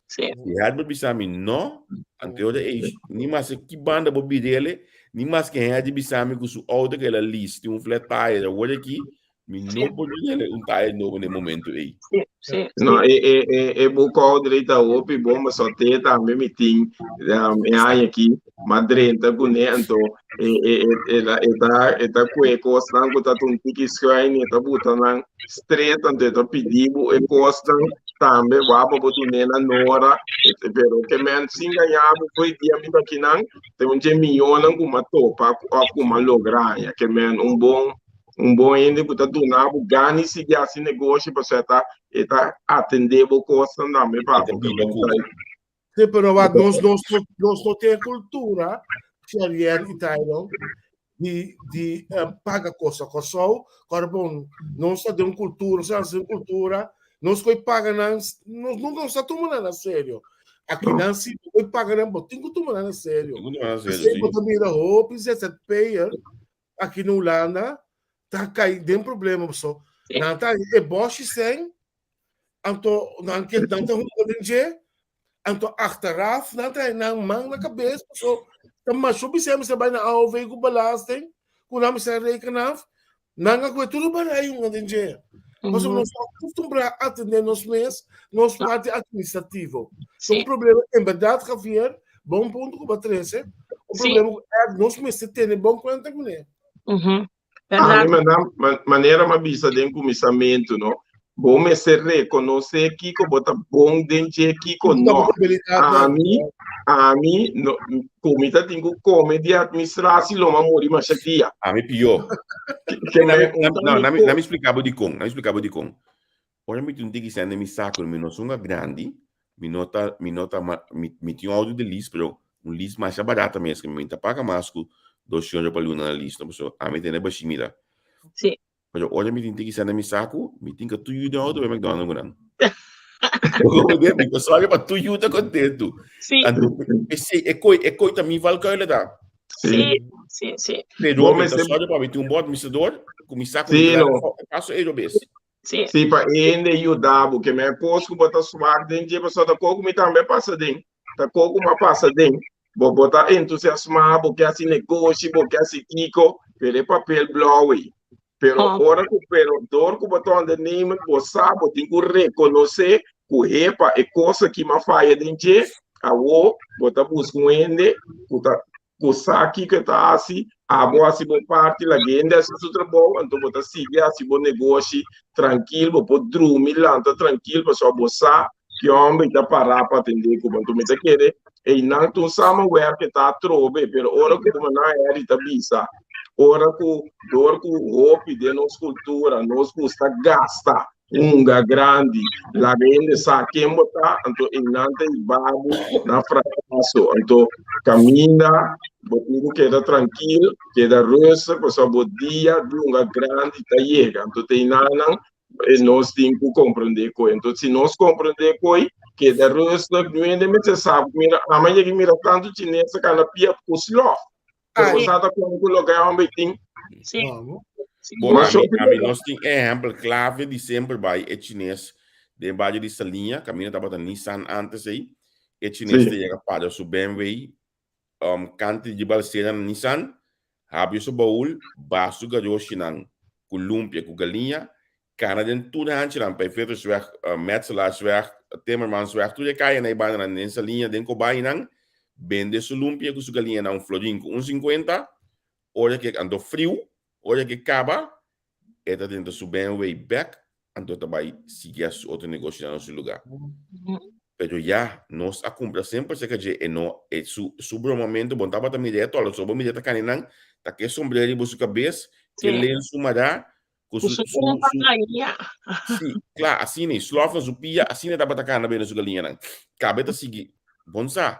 S2: Sí.
S1: Si Herbert bisa mi no, anto ora ei ni maske ki banda bo birele, ni maske Henry bisa mi ku su outo ku el a lease tin un flat tire awor aki, mi no por birele un tire nobo na e momento ei.
S2: Sí, sí, sí.
S3: No, e, e, e, e boekhouder ta hopi bon, ma so te tambe mi tin um, e aña aki, ma drenta kuné, anto e, e, e, e, ta, e ta, e ta kue kosnan ku ta un tiki schuin, e ta buta nan straight, anto e ta pidi bo e kosnan tambe, wapa bo dun'é na nora, e, pero ke men sin gaña bo foi dia mi ta kinan, te un dje miyonan ku m'a topa, òf ku m'a logra haña, ke men un bon. Un bon hende ku ta duna bo gana i sigui hasi negoshi pasobra e ta e ta atendé bo kosnan tambe pa
S1: E ta
S3: bo.
S1: biba ku bo.
S4: Sí, pero wak, nos, nos, nos no tin kultura, Xavier i Tyron, di, di eh, paga kos. Kòrsou, kòrda bon, nos ta den un kultura, nos ta den un kultura, nos koi paga nan, nos nunka nos ta tuma nan na serio. Aki nan si, bo koi paga nan, bo tin ku tuma nan na serio.
S1: Tin ku tuma nan na serio,
S4: P'esei
S1: sí.
S4: bo ta mira hopi ZZP'er aki na Hulanda ta kai den problema paso
S2: Sí.
S4: nan ta e bòshi sèn anto nan ke nan ta hunga den dje anto achteraf nan ta nan man na kabes paso ta masho bisé mester bai na AOV ku belasting ku nan mester reken af nan a kue tur barai hunga den dje paso nos no acostumbrá atendé nos mes nos parti administrativo ta un problema en berdad Javier bon punto ku bo a trese un problema ku nos mester tene bon kuenta kuné.
S3: Ami manera m'a bisa den kuminsamentu no, bo mester rekonosé kiko bo ta bon den dje, kiko no. Ami, ami no, ku mi ta tin ku kome di atministrasi lo m'a muri masha dia.
S1: Ami pió. No, na mi splika bo dikon, na mi splika bo dikon. Ora mi tin un tiki sèn den mi saku, mi no sunga grandi, mi no ta, mi no ta, mi, mi tin un auto di lease, pero un lease masha barata mes, ke mi ta paga mas ku dos shon pa luna na lease, no, pasobra ami tene bashi mira.
S2: Sí.
S1: Pero ora mi tin tiki sèn den mi saku, mi tin ka tur yu den auto bai McDonald's ku nan. Bo comprende? Mi ta sòri pa tur yu ta kontentu.
S2: Sí.
S1: Anto, esei, e koi, e koi ta mi valkuilen ta.
S2: Sí, sí, sí.
S1: Pero
S3: Bo
S1: mi ta
S3: mester-
S1: sòri pa mi tin un bòt misador, ku mi saku
S3: Sí,
S1: mi ta
S3: no.
S1: dal paso ei robes.
S2: Sí.
S3: Sí, pa hende yuda bo, ke men kos ku bo ta swak den dje, pasobra ta kos ku mi tambe a pasa den, ta kos ku mi a pasa den. Bo bo ta entusiasmá, bo ke hasi negoshi, bo ke hasi kiko, pero e papel blou ei. Pero
S2: Oh.
S3: ora ku, pero dor ku bo ta ondernemer, bo sa, bo tin ku rekonosé ku hepa e kos aki mi a faya den dje, awo bo ta buska un hende ku ta ku sa kiko e ta hasi, abo hasi bo parti, laga hende hasi su trabou, anto bo ta sigui hasi bo negoshi trankil, bo por drumi, lanta trankil, pasobra bo sa ki homber ta pará pa atendé ku bo. Anto mi ta kere einan ta un samenwerk e ta atrobe, pero ora ku Maná Harry ta bisa, ora ku dor ku hopi den nos kultura nos gusta gasta, hunga grandi, laga hende sa ken bo ta, anto einan ta hiba bo na frakaso. Anto kaminda bo tin ku keda trankil, keda rustig, pasobra bo dia di hunga grandi ta yega. Anto ta einanan nos tin ku komprendé koe. Anto si nos komprendé koe, keda rustig, niun hende mester sa. Mira, ama yega mira tantu chines ta kana pia ku slof. Pero bo sa ta kon ku loke e homber tin.
S2: Sí.
S1: Bo, ami, ami nos tin ehempel clave di semper bai e chines den bario di Saliña, caminda tabata Nissan antes ei, e chines
S3: Sí.
S1: ta yega para su BMW kanti di balsera na Nissan, habri su baul, ba su garoshinan ku lumpia ku galiña, Kana den tur hanchinan, Pijvetersweg, Metselaarsweg, Timmermansweg, tur e kayanan e bandanan den Saliña, den Kobainan, bende su lumpia ku su galiñanan un florin ku un sinkuenta, ora ke anto friu, ora ke kaba, e ta drenta su BMW bek, anto ta bai sigui hasi su otro negoshonan na su lugá. Pero ya, nos a kumpra semper serka dje, e no, e su, su bromamentu, bo no tabata mira e tòl, so bo mira e ta kaninan, ta ke sombrero riba su kabes, ke lensu mará, Ku
S2: Ku
S1: su,
S2: su
S1: su,
S2: kumpa
S1: su,
S2: galiña.
S1: sí, kla, asina ei, slof na su pia, asina tabata kana bende su galiñanan. Kabe ta sigui, bon sa.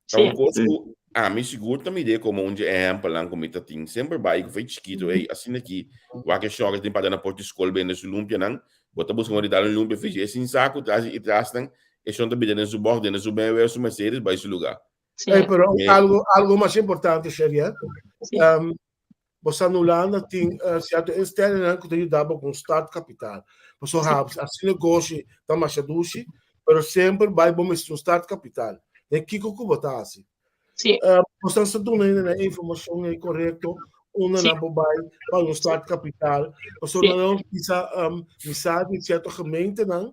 S1: Ta un
S2: Sí.
S1: kos
S3: Sí.
S1: ku ami sigur ta mir'é komo un dje ehèmpelnan ku mi ta tin semper bai ku fei chikitu, ey, asina ki wak e shòkè tin para na porta di skol bende su lumpianan, bo ta buska un di dal un lumpia fei e sin saku tras i trasnan, e shon ta bira den su bòg, den su BMW, su Mercedes, bai su lugá.
S2: Sí.
S4: Ey, pero
S1: Eh.
S4: algo, algo mas importante, Sherian.
S2: Sí.
S4: Bo sa na Hulanda tin sierto instellingnan ku ta yuda bo ku un start kapital. Pasobra hasi negoshi ta masha dushi, pero semper bai bo mester un start kapital. Den kiko ku bo ta hasi.
S2: Sí.
S4: Bo sa duna hende nan e informashon ei korekto unda nan por bai pa un start kapital. Pasobra nan bisa mi sa di sierto gemeentenan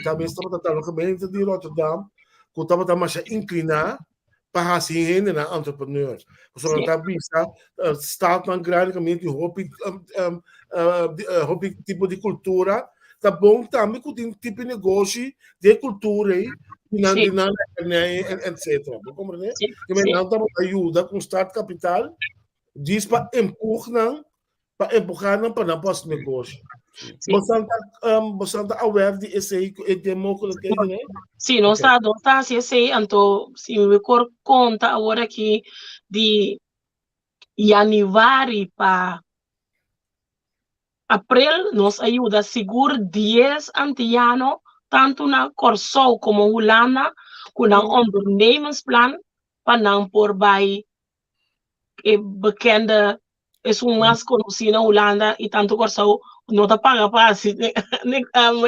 S4: Tambe tabata ta gemeente di Rotterdam ku tabata masha inkliná pa hasi hendenan entrepreneur. Pasobra nan ta bisa stadnan grandi kaminda tin hopi hopi tipo di kultura ta bon tambe ku tin tipo di negoshi di e kultura ei di nan di nan lekkernij etcetera. Bo komprende? Nan tabata yuda ku start kapital djis pa empuh nan. Pa empuhá nan pa nan por hasi negoshi. Boso ta boso ta aware di esei ku e demo ku lo tin ne?
S2: Sí, nos ta nos ta hasi esei, anto si mi por konta awor aki di yanüari pa aprel nos a yuda sigur dies antiano tantu na Kòrsou komo Hulanda ku nan ondernemingsplan pa nan por bai e bekende esun mas konosí na Hulanda i tantu Kòrsou no ta paga pa hasi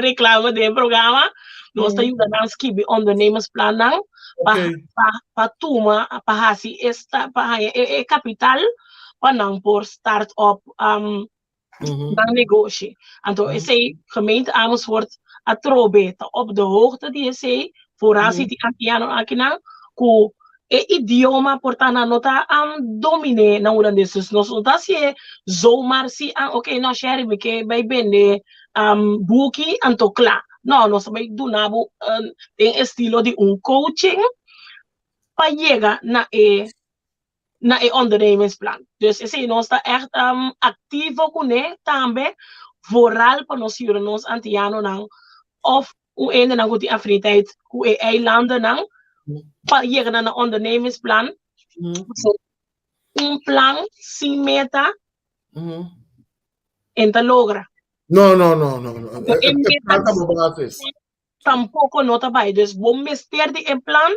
S2: reklame den e programa. Nos ta yuda nan skibi ondernemersplannan pa pa pa tuma pa hasi esta pa haña e kapital pa nan por start up nan negoshi. Anto esei gemeente Amersfoort atrobe ta op de hoogte di esei, vooral si tin antiano akinan ku e idioma por ta nan no ta dominé na hulandes. Dus nos no ta hasié zomaar si ah oké no Sherry mi ke bai bende buki anto kla. No, nos ta bai duna bo den estilo di un coaching pa yega na e na e ondernemingsplan. Dus esei nos ta ègt aktivo kuné tambe, vooral pa nos yuda nos antianonan òf un hendenan ku tin afiniteit ku e eilandennan pa yega na nan ondernemingsplan. Un plan sin meta en ta logra.
S4: No, no, no, no. no.
S2: E meta tampoco no ta bai. Dus bo mester di e plan,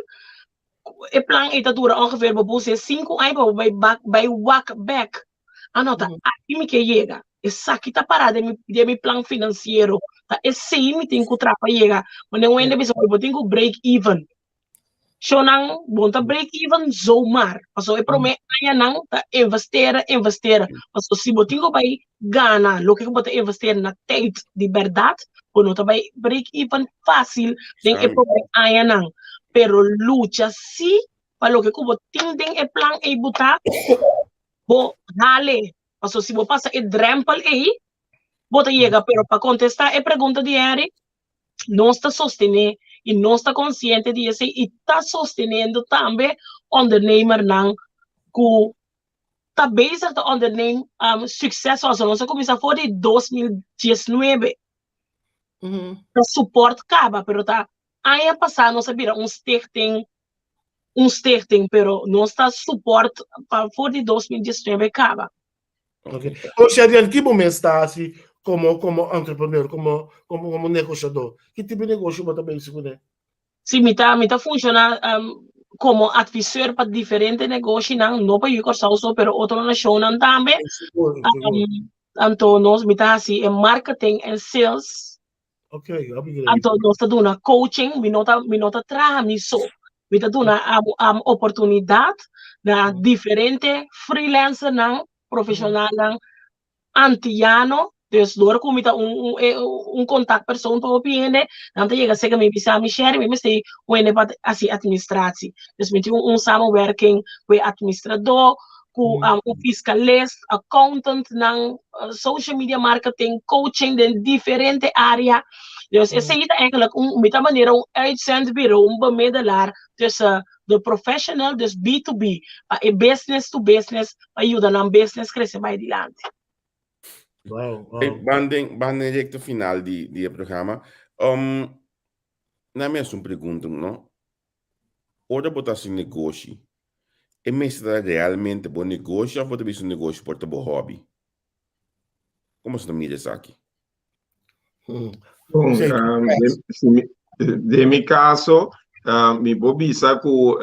S2: e plan ei ta dura ongeveer bo puse 5 aña pa bo bai bak, bai wak bek. Anota, aki mi ke yega. Esaki ta pará den mi, den mi plan finansiero. Ta esei mi tin ku traha pa yega. Wanneer un hende bisa bo tin ku break even. Shownan, bo no ta break even zomaar. Pasobra e promé añanan ta investera, investera. Pasobra si bo tin ku bai gana loke ku bo ta investera na tijd di bèrdat, bo no ta bai break even fásil den e promé añanan. Pero lucha sí pa loke ku bo tin den e plan ei bo ta, bo hale. Pasobra si bo pasa e drèmpel ei, bo ta yega. Pero pa kontestá e pregunta di Henry, nos ta sostené i nos ta konsiente di esei i ta sosteniendo tambe ondernemernan ku ta bezig ta onderneem um, suksesvol. So nos a kuminsá for di 2019. Ta support kaba, pero ta aña pasá nos a bira un stichting, un stichting, pero nos ta support pa for di 2019 kaba.
S4: Okay. O Sherian, ki bo mes ta hasi como como entrepreneur, como como como negociador? Ki tipo de negocio bo ta bezig kuné?
S2: Sí, mi ta mi ta funciona um, como adviseur pa diferente negoshinan, no pa Yu Kòrsou so, pero otro nashonnan tambe.
S4: Sigur, sigur.
S2: Um, anto nos mi ta hasi e marketing en sales.
S4: Ok, hopi great.
S2: Anto nos ta duna coaching, mi no ta mi no ta traha mi so. Mi ta duna um, um, oportunidat na diferente freelancernan, profesionalnan antiano. Dus door ku mi ta un un e un contactpersoon pa hopi hende, nan ta yega serka mi bisa mi Sherry, mi mester un hende pa hasi administratie. Dus mi tin un samenwerking ku e administradó, ku um, un fiskalist, accountantnan, social media marketing, coaching den diferente área. Dus esei ta eigenlijk un, mi ta manera un uitzendbureau, un bemiddelaar tussen de professional, dus B2B, pa e business to business, pa yuda nan business krese bai dilanti.
S4: Wow,
S1: Hey,
S4: wow.
S1: ban den, ban den recta final di, di e programa. Um, na mi haci un pregunta, no? Ora bo ta haci negoshi, e mester ta realmente bo negoshi of bo ta bisa un negoshi por ta bo hobby? Como bo ta mira esaki?
S3: Bon,
S4: Sí.
S3: si mi, den mi caso, mi por bisa cu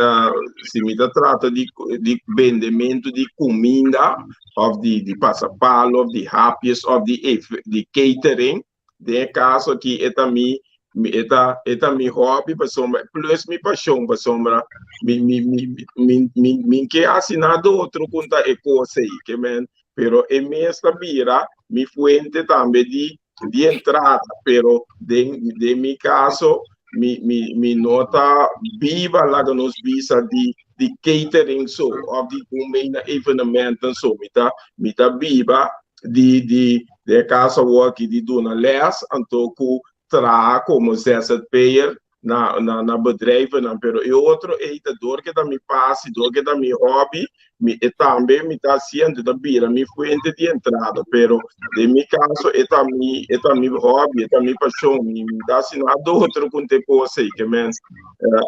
S3: si mi ta trata di, di bendemento di cuminda of di, di pasapalo of di hapjes of di, di catering, Den e kaso aki e ta mi, e ta, e ta mi hobby pasobra, plus mi pashon pasobra mi, mi, mi, mi, mi, mi ke hasi nada otro ku ta e kos ei, ke men, pero e mes ta bira mi fuente tambe di, di entrada, pero den, den mi kaso mi, mi, mi no ta biba, laga nos bisa, di, di catering so, of di un mee na evenementen so, mi ta, mi ta biba di di den e kaso awor aki di duna les anto ku traha komo ZZP'er. na na na bedrijvennan, pero e otro ei ta dor ke ta mi pasi, dor ke ta mi hobby, mi e tambe mi ta hasi anto ta bira mi fuente di entrada, pero den mi kaso e ta mi e ta mi hobby, e ta mi pashon, mi mi ta hasi nada otro ku te kos ei, ke men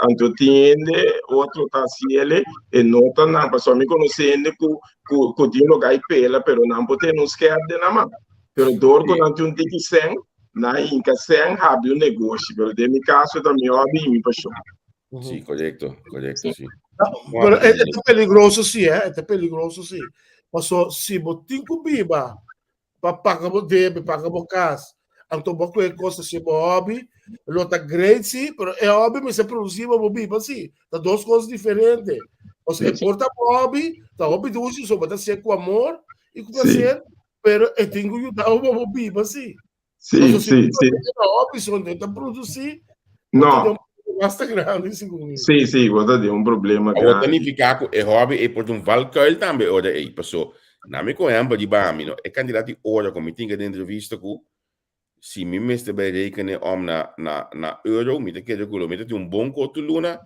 S3: anto tin hende otro ta hasi ele e no ta nan, pasobra mi konosé hende ku ku ku tin loke ai pela pero nan por tene un skèp den nan man, pero dor ku nan tin un tiki sèn Nan hinka sèn habri un negoshi, pero den mi kaso ta mi hobby i mi pashon.
S1: Sí, korekto, korekto, sí.
S4: Pero e ta peligroso sí, eh? E ta peligroso sí. Paso si bo tin ku biba pa paga bo debe, paga bo kas, anto bo kohe kos ta hasi bo hobby, lo ta great sí, pero e hobby mester produsí pa bo biba sí. Ta dos kos diferente. Paso e por ta bo hobby, ta hopi dushi, so bo ta hasié ku amor i ku plaser, Pero e tin ku yuda bo pa bo biba sí.
S3: Sí,
S4: Paso si
S3: sí,
S4: bo
S3: sí.
S4: ta hobby so no ta produsí, bo ta
S3: No.
S4: den un problema basta grandi segun mi.
S3: Sí, sí, bo ta den un problema
S1: Awor ta
S3: grandi.
S1: nifiká ku e hobby ei por ta un valkuil tambe ora ei. Paso, na mi ku ehèmpel riba mi no, e kantidat di ora ku mi tin ke den entrevista ku si mi mester bai rekenen om na na na euro, mi ta kere ku lo mi ta tin un bon koto luna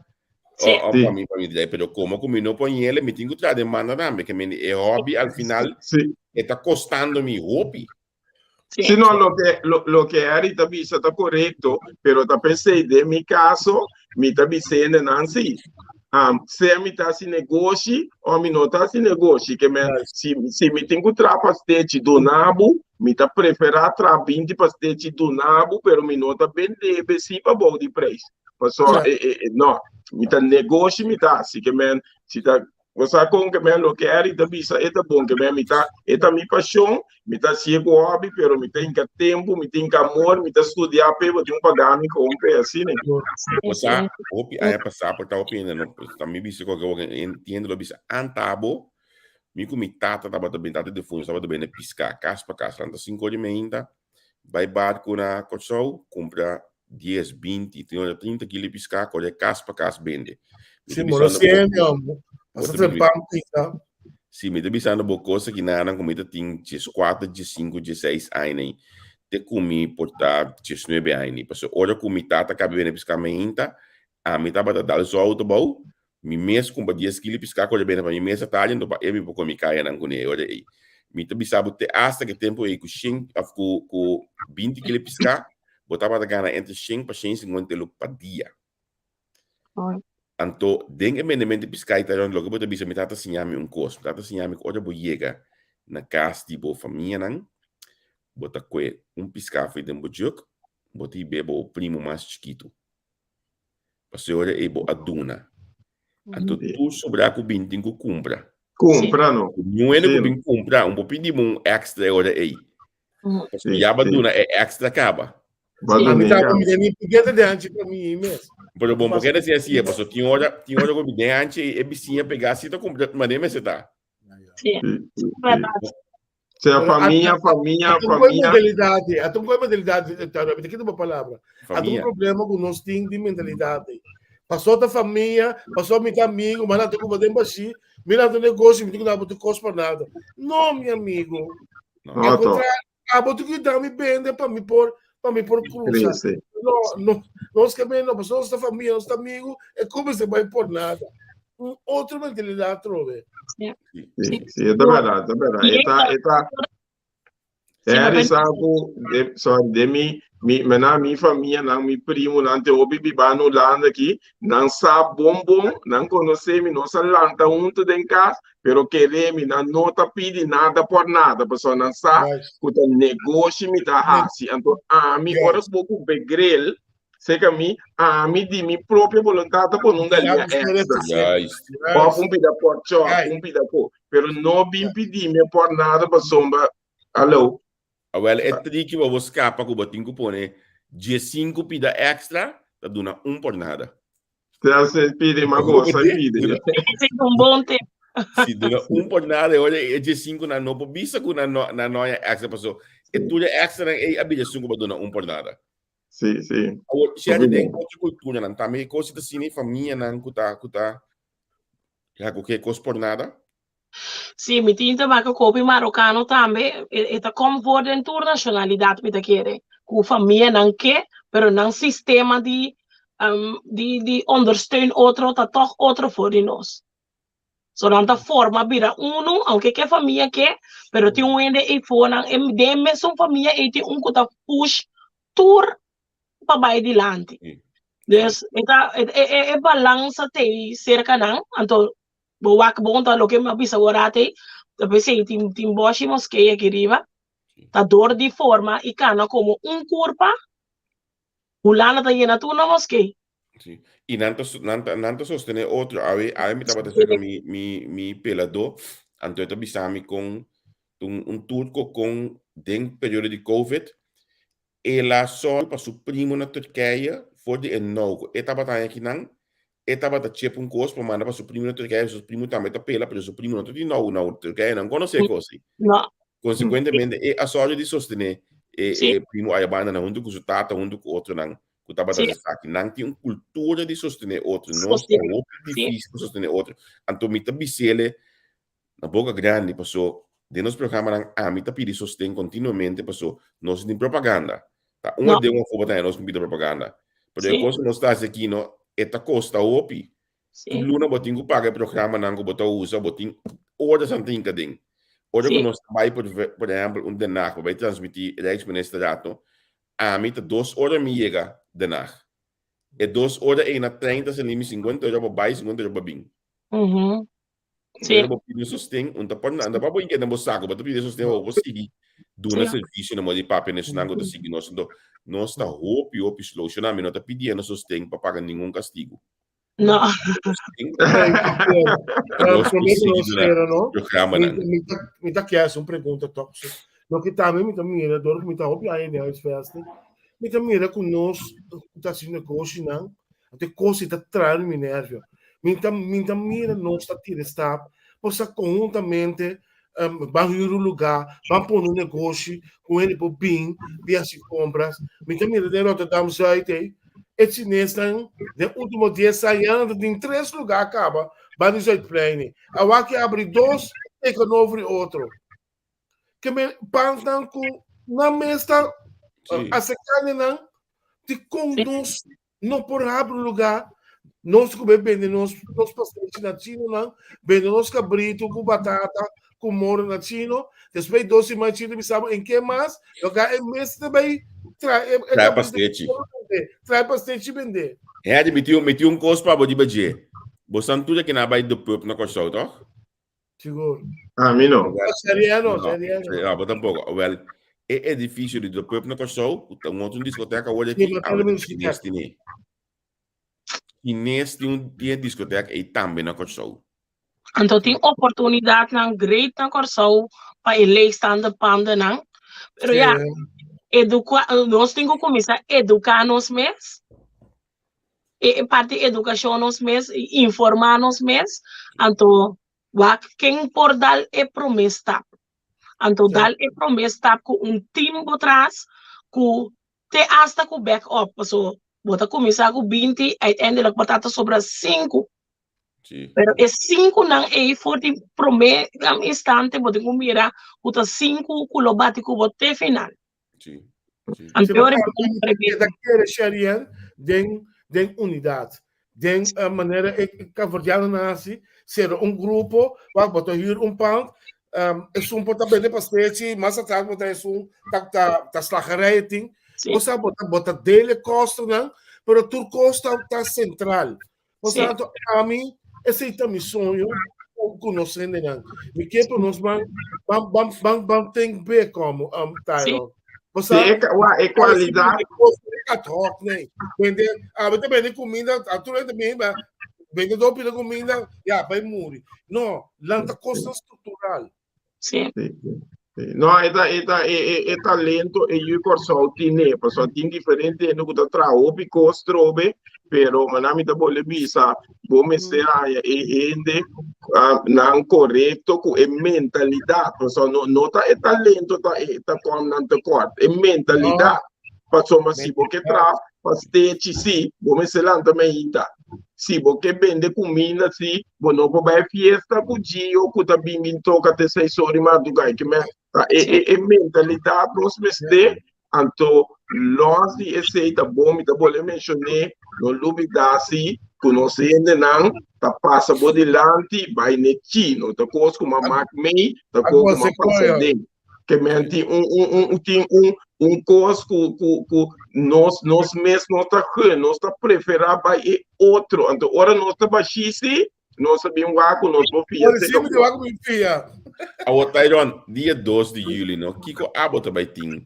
S2: Sí.
S1: o
S3: Sí.
S1: pa mi pa mi drai. Pero komo ku mi no por yele, mi tin ku traha den banda tambe. Ke mende e hobby al final
S3: Sí.
S1: e ta kostando mi hopi.
S2: Sí.
S3: Sí, no, loke, lo, loke Eric ta bisa ta korekto, pero ta p'esei den mi kaso, mi ta bisende nan sí. Um, sea mi ta hasi negoshi o mi no ta hasi negoshi, ke men, si, si mi tin ku traha pastechi duna bo, mi ta preferá traha binti pastechi duna bo, pero mi no ta bende besi pa bou di preis. Pasobra, e, e, e, no, mi ta negoshi mi ta hasi, ke men, si ta Bo sa kon ke men loke Eric ta bisa e ta bon ke men mi ta e ta mi pashon mi ta hasié ku hobby pero mi ta hinka tempu mi ta hinka amor mi ta studia p'e bo tin un paga mi kon p'e asina.
S1: Bo sa hopi aña pasá por ta hopi hende no ta mi bisa koke wak hende lo bisa anta bo mi ku mi tata tabata bin tata difunto tabata bende piská kas pa kas lanta sinku ora di meinta bai barku na Kòrsou kumpra dies, binti, trinta kilo di piská kore kas pa kas bende. Mi
S4: Si,
S1: ta
S4: moro
S1: bisando bo,
S4: siente, hombre.
S1: bo
S4: Pasa
S1: ta
S4: tren
S1: bi-
S4: pan pita.
S1: si, mi ta bisando bo kos aki nanan ku mi ta tin 14, 15, 16 aña ei, te ku mi por ta 19 aña ei. Pasobra ora ku mi tata kaba bende piská mainta, ami tabata dal su outo bou, Mi mes kumpra dies kilo piská ku a bende pa mi mes atardi anto pa e mi por kome kayanan kuné e ora ei. Mi ta bisa bo te asta ku e tempu ei ku shen òf ku ku binti kilo piská bo tabata gana entre shen pa shen sinkuenta elo pa dia. Anto den e bendementu di piská i tal loke bo ta bisa mi tata siña mi un kos. Mi tata siña mi ku ora bo yega na kas di bo famianan bo ta kue un piská for den bo jùk bo ta hib'é bo primo mas chikitu. Pasobra ei bo a duna. Anto tur sobrá ku bin tin ku kumpra.
S3: Kumpra no.
S1: Niun hende ku bin kumpra, un por pidi bo un extra e ora ei. Pasobra ya bo a duna e extra kaba.
S4: Ami ta mi den ni pigete den hanchi pa mi mes.
S1: Pero bon, por ke ta asina si e? Pasobra tin ora, tin ora ku den hanchi ei e bisiña pegá si ta kumpra manera mester ta.
S2: Sí.
S3: Sea
S4: Pero
S3: famia,
S4: ata-
S3: famia,
S4: ata un
S3: famia.
S4: mentalidad, ata un mentalidad, mi ta kita bo palabra. Ata un
S1: Famia.
S4: problema ku nos tin di mentalidad. Pasó ta famia, pasó mi ta amigo, maar laat ku den bashi, mi laat negocio, mi tin ku dabo tu kos pa nada. No, mi amigo.
S1: No.
S3: No,
S4: Al
S3: to.
S4: contrario, abo tu ku mi bende pa mi por pa mi por cruza.
S3: Crece.
S4: No, no, nos que no, pasó nos ta famia, nos ta amigo, e como se vai por nada. Un otro mentalidad trobe.
S3: Sí, sí, e ta berdad, ta berdad. E ta, e ta, Harry sa ku, de, sorry, de mi, mi, mena, mi famia, nan, mi primo, nan te hopi biba na Hulanda aki, nan sa bon bon, nan konosé mi, nos a lanta huntu den kas, pero kere mi, nan no ta pidi nada por nada, pasobra nan sa ku ta negoshi mi ta hasi. Anto ami, ora ku bo ku begrel, Seka mi, ami di mi propio voluntad ta pone un galiña extra.
S1: Juist.
S3: Of un pida pork chop, un pida ko. Pero no bin pidi mi por nada pasobra, hallo.
S1: Awel, e triki pa bo skapa ku bo tin ku pone diesinku pida extra, ta duna un por nada.
S3: Te se pidi, ma gosa pidi.
S2: Ese es un bon tip.
S1: Si duna un por nada, e ora e diesinku nan no por bisa ku nan no nan no haña extra paso e tur e extra nan ei a bira esun ku bo duna un por nada.
S3: Sí, sí.
S1: Awor, si den otro culturanan tambe e cos ta asina e famianan cu ta cu ta ya cu ke cos por nada.
S2: Sí, mi tin ta maka kopi marokano tambe, e, e ta kom voor den tur nacionalidad mi ta kere, ku famianan ke, pero nan sistema di Di di ondersteun otro ta tòg otro for di nos. So nan ta forma bira unu, aunke ke famia ke, pero tin un hende eifonan, den e mesun famia ei tin un ku ta push tur pa bai dilanti. Dus e ta e e e balansa ta ei serka nan, anto bo wak bon ta loke mi a bisa wor ei, ta p'esei tin tin bòshi moskee aki riba, ta dor di forma i kana komo un kurpa. Hulanda ta yena tur na moskee.
S1: Sí. I nan ta, nan ta, nan ta sostené otro. Awe, awe mi tabata cerca mi, mi, mi peladó, anto e ta bisa mi con un, un turco con den periodo di COVID, el a sòru pa su primo na Turkije for di e nou ku e tabata haña akinan, e tabata chep un kos pa manda pa su primo na Turkije, su primo tambe ta pela, pero su primo no ta di nou na Turkije, nan konosé e kos ei.
S2: No.
S1: Konsekuentemente e a sòru di sostené e, e primo aya banda nan huntu ku su tata, huntu ku otronan ku tabata esaki. Nan tin un kultura di sostené otro. Nos ta hopi difísil pa sostené otro. Anto mi ta bis'ele na boka grandi paso den nos programanan ami ta pidi sosten kontinuamente paso nos no tin propaganda. Ta un aden un afó bo ta haña nos ku pidi propaganda. Pero e kos ku nos ta hasi aki no, e ta kosta hopi. Tur luna bo tin ku paga e programanan ku bo ta usa, bo tin oras nan ta hinka den. Ora ku nos ta bai por por ehèmpel un Den Haag pa bai transmití Rijksministerraad no, ami ta dos ora mi yega Den Haag. E dos ora ei na trein ta sali mi sinkuenta euro pa bai, sinkuenta euro pa bin. Pero bo pidi sosten, un ta por anda pa bo inke den bo saco, bo ta pidi sosten pa bo por sigui duna servicio na modo di papia na esnan cu ta sigui nos. Enton, nos ta hopi, hopi slow. Shona, mi no ta pidiendo sosten pa paga ningun castigo.
S2: No.
S1: Nos por sigui duna programanan.
S4: Mi ta kier haci un pregunta toch. Loke tambe mi ta mira, dor cu mi ta hopi aña den huisvesting, mi ta mira cu nos ta haci negoshinan, Anto e kos ei ta traha mi nervio. Mi ta, mi ta mira nos ta tira e stap, por sa konhuntamente um, ban huur un lugá, ban pone un negoshi ku hende por bin, bin hasi kompras. Mi ta mira den Rotterdam Zuid ei, e chinesnan den último dies aña nan ta tin tres lugá kaba ban di Zuidplein ei. Awor aki abri dos tegenover e otro. Ke men banknan ku nan mes ta aserká nan di kon nos no por habri un lugá, nos ku bai bende nos nos pastechi na chinonan, bende nos kabritu ku batata ku moro na chino, despues dos siman chino bisa bo en ke mas, loke e mes ta bai trae e
S1: Trae pastechi.
S4: Trae pastechi bende.
S1: Hèdi, mi tin mi tin un kos pa bo riba dje. Bo san tur ke nan a bai de pub na Kòrsou, tòg?
S4: Sigur.
S3: Ami no.
S4: Seriano, seriano.
S1: No, bo tampoco. Wel, e edificio di De Pub na Kòrsou, ku ta un otro diskoteka awor aki,
S4: Sí,
S1: awe ta chines tine. Chines tin un tin e diskoteka ei tambe na Kòrsou.
S2: Anto tin oportunidatnan great na Kòrsou pa e leegstaande pandennan. Pero ya, eduka, nos tin ku kuminsá eduká nos mes. E parti edukashon nos mes, informá nos mes, anto wak ken por dal e promé stap. Anto dal e promé stap ku un team bo tras ku te asta ku back up, paso bo ta kuminsá ku binti, uiteindelijk bo ta ta sobra sinku. Pero e sinkunan ei for di promé instante bo tin ku mira ku ta sinku ku lo bati ku bo te final.
S1: Sí.
S4: Sí. Anterior ta kere Sherian den den unidad. Den uh, manera e Cabo-Verdiano nasi, ser un grupo, wak bota huur un pand, um, esun por ta bende pastechi, mas atrás bota esun ta ta ta slagerij ting.
S2: Sí.
S4: Osa bota bota dele kostennan, pero tur kos ta ta central. Por
S2: Sí.
S4: tanto, ami, esei ta mi soño ku nos hendenan. Mi ke pa nos ban, ban, ban, ban, ban think big como, Tyron. Por
S3: Sí, e,
S4: sa,
S3: wa, e kualidat.
S4: Ad hoc, nee. Bende, a bende bende kuminda, a tur hende bin, ba, bende do pida kuminda, ya, bai muri. No, lanta kosnan struktural.
S2: Sí.
S3: Sí, sí, sí. No, e ta, e ta, e, e, e talento e yu Kòrsou tine, pasobra tin diferente hende ku ta traha hopi kos trobe, pero maná mi ta bolbe bisa, bo mester haña e hende ah, nan korekto ku e mentalidat, pasobra no, no ta e talento ta e ta kom nan tekort, e mentalidat. Pasobra si bo ke traha pastechi sí, bo mester lanta meinta. Si bo ke bende kuminda sí, bo no por bai fiesta ku Gio ku ta bin bin toka te seis or di mardugá. Ke men ta e e e mentalidat nos mester, anto lòs di esei ta bon, mi ta bolbe menshoné. No lubidá si ku nos hendenan ta pasa bo dilanti bai ne chino. Ta kos ku m'a mak mei, ta kos ku m'a pasa den. Ke men tin un un un tin un un kos ku ku ku nos nos mes no ta gun, nos ta preferá bai e otro. Anto ora nos ta bashí si, nos a bin wak ku nos por fia.
S4: Ora sí, mi ta wak ku mi fia.
S1: Awor Tyron, dia 2 di juli no, kiko abo ta bai tin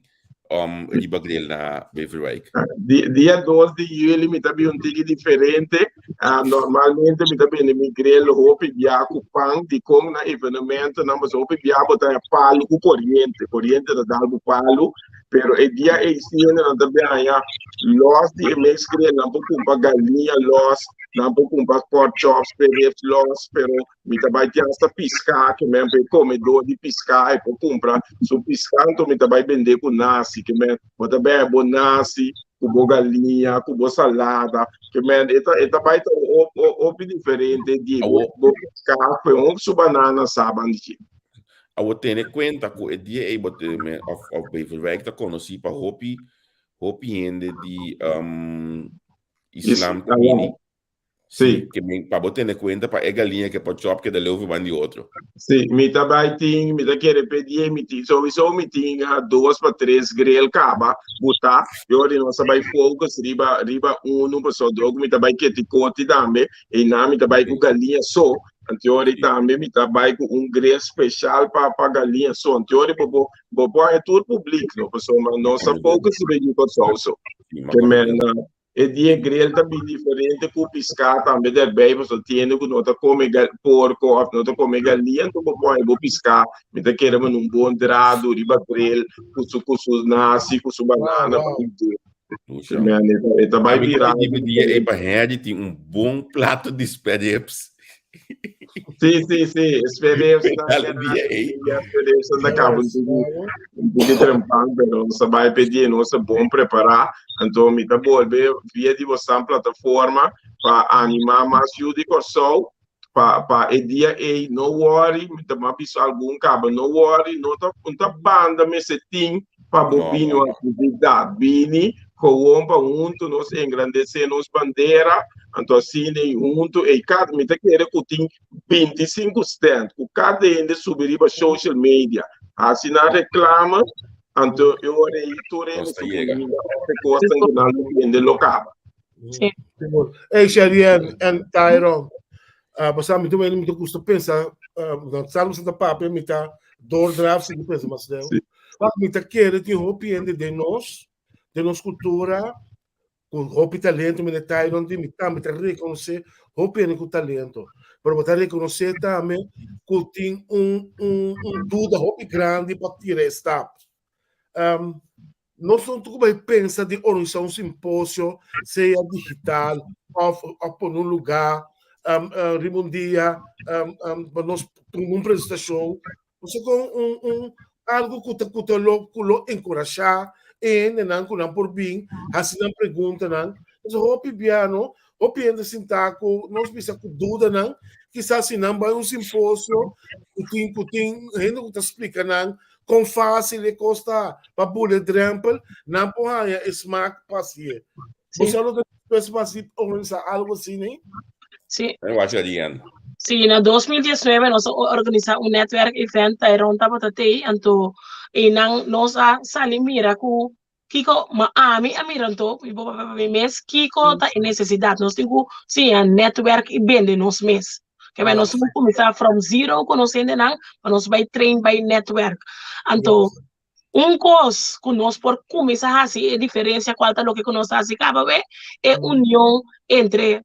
S1: um, riba grill na Beverwijk?
S3: Dia 2 di juli mi ta bin un tiki diferente. Uh, normalmente mi ta bende mi grill hopi bia ku pan, dikon na evenementonan, pasobra hopi bia bo ta palu ku koriente, koriente ta dal bo palu, pero e dia ei si hendenan ta bin haña los di e mes grill, nan por kumpra galiña los, nan por kumpra pork chops, spare ribs los, pero mi ta bai tin hasta piská, ke men pa e komedó di piská e por kumpra su piská, anto mi ta bai bende ku nasi, ke men bo ta bebe bo nasi ku bo galiña, ku bo salada, ke men e ta e ta bai ta hopi diferente di bo bo piská ku e su banana sa ban di dje.
S1: Awor tene kuenta ku e dia ei bo òf òf Beverwijk ta konosí pa hopi hopi hende di Islam ta bini.
S3: Sí.
S1: Ke men, pa bo tene kuenta pa e galiña ke por chòp keda leu for ban di otro.
S3: Sí, mi ta bai tin, mi ta kere pedié, mi tin, souiso mi tin dos pa tres grill kaba butá, i ora di nos a bai focus riba, riba unu, pasobra dor ku mi ta bai ketikoti tambe, einan mi ta bai ku galiña so, anteori tambe mi ta bai ku un grill special pa, pa galiña so, anteori bo por, bo por haña tur publik, no, pasobra nos a focus riba e yu Kòrsou so. Ke men, E dia grill ta bin diferente ku piská tambe derbei pasobra tin hende ku no ta kome porko òf no ta kome galia enton bo pone bo piská mi ta kere manda un bon drado riba grill ku su ku su nasi ku su banana
S4: Wow,
S3: wow. E ta bai bira
S1: Ami di dia ei pa Henry tin un bon plato di spare ribs.
S3: Sí, sí, sí. Spare ribs ta Spare ribs ta kaba un tiki un tiki trempan, pero nos a bai p'e nos a bon prepará. Anto mi ta bolbe via di bosan plataforma pa animá mas yu di Kòrsou pa pa e dia ei no worry, mi ta bisa algun kaba no worry, no ta no ta banda mester tin pa bo bini un aktividat. Bini gewoon pa huntu nos engrandesé nos bandera, anto asina ei huntu ei kada mi ta kere ku tin 25 stand ku kada hende subi riba social media hasi nan reklame, anto e ora ei tur hende su kuminda òf e kosnan ku nan lo bende lo kaba.
S2: Sí.
S4: Hey Sherien en Tyron, uh, basta mi mi ta gusta pensa, uh, dan sabe sa papia mi ta doordraaf si pensa mas leu.
S3: Sí.
S4: Maar mi ta kere tin hopi hende den nos, den nos cultura, ku hopi talento, mi Tyron di mi tambe ta rekonosé hopi hende ku talento. Pero bo ta rekonosé tambe ku tin un, un, un duda hopi grandi pa tira e stap. Um, nos no tuku bai pensa di organisá un simposio, sea digital of, of pone un lugá um, uh, riba un dia um, um, pa nos un presentashon. Nos kon un, un algo ku ta ku ta lo ku lo enkurashá e hendenan ku nan por bin hasi nan preguntanan. Nos hopi biano, hopi hende sintá ku nos bisa ku dudanan, kisas si nan bai un simposio ku tin ku tin hende ku ta splika nan kon fásil e kos ta pa bula e drèmpel, nan por haña e smak pa hasié.
S2: Sí.
S4: Boso lo ta dispuesto pa hasi organisá algo asina?
S2: Sí.
S1: En wak Rian.
S2: Sí, na 2019 nos a organisá un netwerk event, Tyron tabata tei, anto einan nos a sali mira ku kiko, ma ami a mira anto, mi por papia pa mi mes, kiko ta e nesesidat. Nos tin ku siña netwerk i bende nos mes. Ke men nos tin ku kuminsá from zero ku nos hendenan pa nos bai train bai netwerk. Anto un kos ku nos por kuminsá hasi e diferensia kual ta loke ku nos ta hasi kaba we, e union entre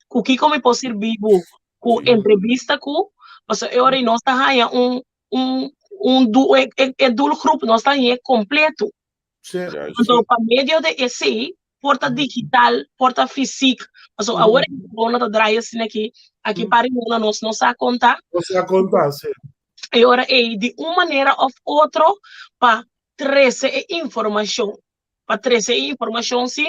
S2: ku kiko mi por sirbi bo ku entrevista ku, pasobra e ora ei nos ta haña un un un du e e doelgroep nos ta hañ'é kompleto. Anto pa medio de esei por ta digital, por ta fysiek, pasobra awor e corona ta draai asina aki, aki par di luna nos no sa konta.
S4: No sa konta, si.
S2: E ora ei di un manera òf otro pa trese e informashon. Pa trese e informashon si,